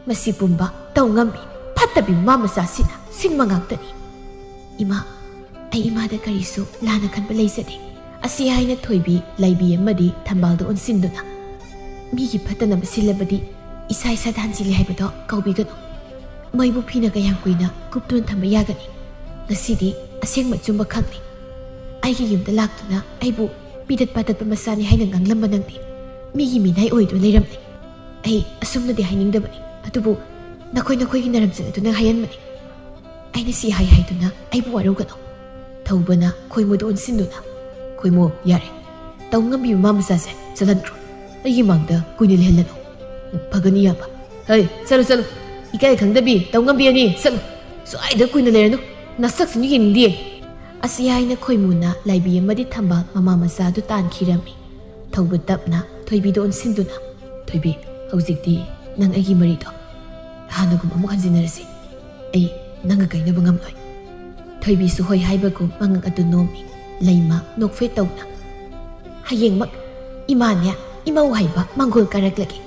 ꯃꯁꯤ ꯄꯨꯝꯕ ꯇꯧ ꯉꯝꯕꯤ ꯐꯠꯇꯕꯤ ꯃꯃꯥ ꯃꯆꯥꯁꯤꯅ ꯁꯤꯟꯕ ꯉꯥꯛꯇꯅꯤ꯫" "ꯏꯃꯥ, ꯑꯩ ꯏꯃꯥꯗ ꯀꯔꯤꯁꯨ ꯂꯥꯟꯅ ꯈꯟꯕ ꯂꯩꯖꯗꯦ꯫" ꯑꯁꯤ ꯍꯥꯏꯅ ꯊꯣꯏꯕꯤ ꯂꯥꯏꯕꯤ ꯑꯃꯗꯤ ꯊꯝꯕꯥꯜꯗ ꯑꯣꯟꯁꯤꯟꯗꯨꯅ, "ꯃꯤꯒꯤ ꯐꯠꯇꯅꯕ ꯁꯤꯜꯂꯕꯗꯤ ꯏꯁꯥ ꯏꯁꯥꯗ ꯍꯟꯖꯤꯜꯂꯤ ꯍꯥꯏꯕꯗꯣ ꯀꯥꯎꯕꯤꯒꯅꯨ꯫ ꯃꯩꯕꯨ ꯐꯤꯅ ꯀꯌꯥꯝ ꯀꯨꯏꯅ ꯀꯨꯞꯇꯨꯅ ꯊꯝꯕ ꯌꯥꯒꯅꯤ? ꯉꯁꯤꯗꯤ ꯑꯁꯦꯡꯕ ꯑꯆꯨꯝꯕ ꯈꯪꯂꯦ꯫ ꯑꯩꯒꯤ ꯌꯨꯝꯗ ꯂꯥꯛꯇꯨꯅ ꯑꯩꯕꯨ ꯄꯤꯗꯠ ꯄꯥꯗꯠꯄ ꯃꯆꯥꯅꯤ ꯍꯥꯏꯅ ꯉꯥꯡꯂꯝꯕ ꯅꯪꯗꯤ ꯃꯤꯒꯤ ꯃꯤꯅꯥꯏ ꯑꯣꯏꯗꯨꯅ ꯂꯩꯔꯝꯂꯦ꯫ ꯑꯩ ꯑꯁꯨꯝꯅꯗꯤ ꯍꯥꯏꯅꯤꯡꯗꯕꯅꯤ, ꯑꯗꯨꯕꯨ ꯅꯈꯣꯏ ꯅꯈꯣꯏꯒꯤ ꯅꯔꯝꯆꯠ ꯑꯗꯨꯅ ꯍꯥꯏꯍꯟꯕꯅꯤ꯫ ꯑꯩꯅ ꯁꯤ ꯍꯥꯏ ꯍꯥꯏꯗꯨꯅ ꯑꯩꯕꯨ ꯋꯥꯔꯧꯒꯅꯨ꯫" ꯊꯧꯕꯅ ꯈꯣꯏꯃꯨꯗ ꯑꯣꯟꯁꯤꯟꯗꯨꯅ, "ꯈꯣꯏꯃꯨ, ꯌꯥꯔꯦ꯫ ꯇꯧ ꯉꯝꯕꯤ ꯃꯃꯥ ꯃꯆꯥꯁꯦ ꯆꯠꯍꯟꯈ꯭ꯔꯣ꯫ ꯑꯩꯒꯤ ꯃꯥꯡꯗ ꯀꯨꯏꯅ ꯂꯩꯍꯜꯂꯅꯨ꯫ ꯎꯝ, ꯐꯒꯅꯤ ꯏꯌꯥꯝꯕ꯫ ꯍꯩ, ꯆꯠꯂꯨ, ꯆꯠꯂꯨ꯫ "ꯏꯀꯥꯏ ꯈꯪꯗꯕꯤ, ꯇꯧ ꯉꯝꯕꯤ ꯑꯅꯤ, ꯆꯠꯂꯨ꯫ ꯁ꯭ꯋꯥꯏꯗ ꯀꯨꯏꯅ ꯂꯩꯔꯅꯨ꯫ ꯅꯁꯛꯁꯤꯅ ꯌꯦꯡꯅꯤꯡꯗꯦ"꯫ ꯑꯁꯤ ꯍꯥꯏꯅ ꯈꯣꯏꯃꯨꯅ ꯂꯥꯏꯕꯤ ꯑꯃꯗꯤ ꯊꯝꯕꯥꯜ ꯃꯃꯥ ꯃꯆꯥꯗꯨ ꯇꯥꯟꯈꯤꯔꯝꯃꯤ꯫ ꯊꯧꯕ ꯇꯞꯅ ꯊꯣꯏꯕꯤꯗ ꯑꯣꯟꯁꯤꯟꯗꯨꯅ, "ꯊꯣꯏꯕꯤ, ꯍꯧꯖꯤꯛꯇꯤ ꯅꯪ ꯑꯩꯒꯤ ꯃꯔꯤꯗꯣ ꯍꯥꯟꯅꯒꯨꯝ ꯑꯃꯨꯛ ꯍꯟꯖꯤꯟꯅꯔꯁꯤ꯫ ꯑꯩ ꯅꯪꯒ ꯀꯥꯏꯅꯕ ꯉꯝꯂꯣꯏ"꯫ ꯊꯣꯏꯕꯤꯁꯨ ꯍꯣꯏ ꯍꯥꯏꯕꯒꯨꯝ ꯃꯉꯛ ꯑꯗꯨ ꯅꯣꯝꯃꯤ꯫ ꯂꯩꯃ ꯅꯣꯛꯐꯦꯠ ꯇꯧꯅ, "ꯍꯌꯦꯡꯃꯛ ꯏꯃꯥꯅꯦ, ꯏꯃꯧ ꯍꯥꯏꯕ ꯃꯪꯒꯣꯜ ꯀꯥꯔꯛꯂꯒꯦ꯫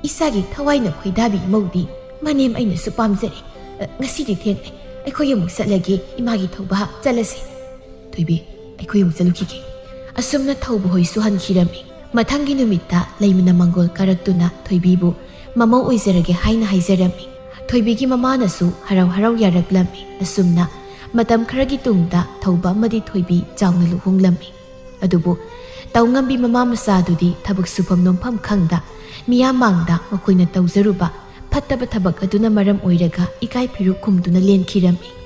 ꯏꯁꯥꯒꯤ ꯊꯋꯥꯏꯅ ꯈꯣꯏꯗꯥꯕꯤ ꯏꯃꯧꯗꯤ ꯃꯅꯦꯝ ꯑꯩꯅꯁꯨ ꯄꯥꯝꯖꯔꯦ꯫ ꯑ, ꯉꯁꯤꯗꯤ ꯊꯦꯡꯂꯦ꯫ ꯑꯩꯈꯣꯏ ꯑꯃꯨꯛ ꯆꯠꯂꯒꯦ, ꯏꯃꯥꯒꯤ ꯊꯧꯕ ꯍꯥꯞ ꯆꯠꯂꯁꯤ"꯫ "ꯊꯣꯏꯕꯤ, ꯑꯩꯈꯣꯏ ꯑꯃꯨꯛ ꯆꯠꯂꯨꯈꯤꯒꯦ"꯫ ꯑꯁꯨꯝꯅ ꯊꯧꯕ ꯍꯣꯏꯁꯨ ꯍꯟꯈꯤꯔꯝꯃꯤ꯫ ꯃꯊꯪꯒꯤ ꯅꯨꯃꯤꯠꯇ ꯂꯩꯃꯅ ꯃꯪꯒꯣꯜ ꯀꯥꯔꯛꯇꯨꯅ ꯊꯣꯏꯕꯤꯕꯨ ꯃꯃꯧ ꯑꯣꯏꯖꯔꯒꯦ ꯍꯥꯏꯅ ꯍꯥꯏꯖꯔꯝꯃꯤ꯫ ꯊꯣꯏꯕꯤꯒꯤ ꯃꯃꯥꯅꯁꯨ ꯍꯔꯥꯎ ꯍꯔꯥꯎ ꯌꯥꯔꯛꯂꯝꯃꯤ꯫ ꯑꯁꯨꯝꯅ ꯃꯇꯝ ꯈꯔꯒꯤ ꯇꯨꯡꯗ ꯊꯧꯕ ꯑꯃꯗꯤ ꯊꯣꯏꯕꯤ ꯆꯥꯎꯅ ꯂꯨꯍꯣꯡꯂꯝꯃꯤ꯫ ꯑꯗꯨꯕꯨ ꯇꯧꯉꯝꯕꯤ ꯃꯃꯥ ꯃꯆꯥꯗꯨꯗꯤ ꯊꯕꯛ ꯁꯨꯐꯝ ꯅꯣꯝꯐꯝ ꯈꯪꯗ, ꯃꯤꯌꯥꯝ ꯃꯥꯡꯗ ꯃꯈꯣꯏꯅ ꯇꯧꯖꯔꯨꯕ ꯐꯠꯇꯕ ꯊꯕꯛ ꯑꯗꯨꯅ ꯃꯔꯝ ꯑꯣꯏꯔꯒ ꯏꯀꯥꯏ ꯐꯤꯔꯨꯛ ꯈꯨꯝꯗꯨꯅ ꯂꯦꯟꯈꯤꯔꯝꯃꯤ꯫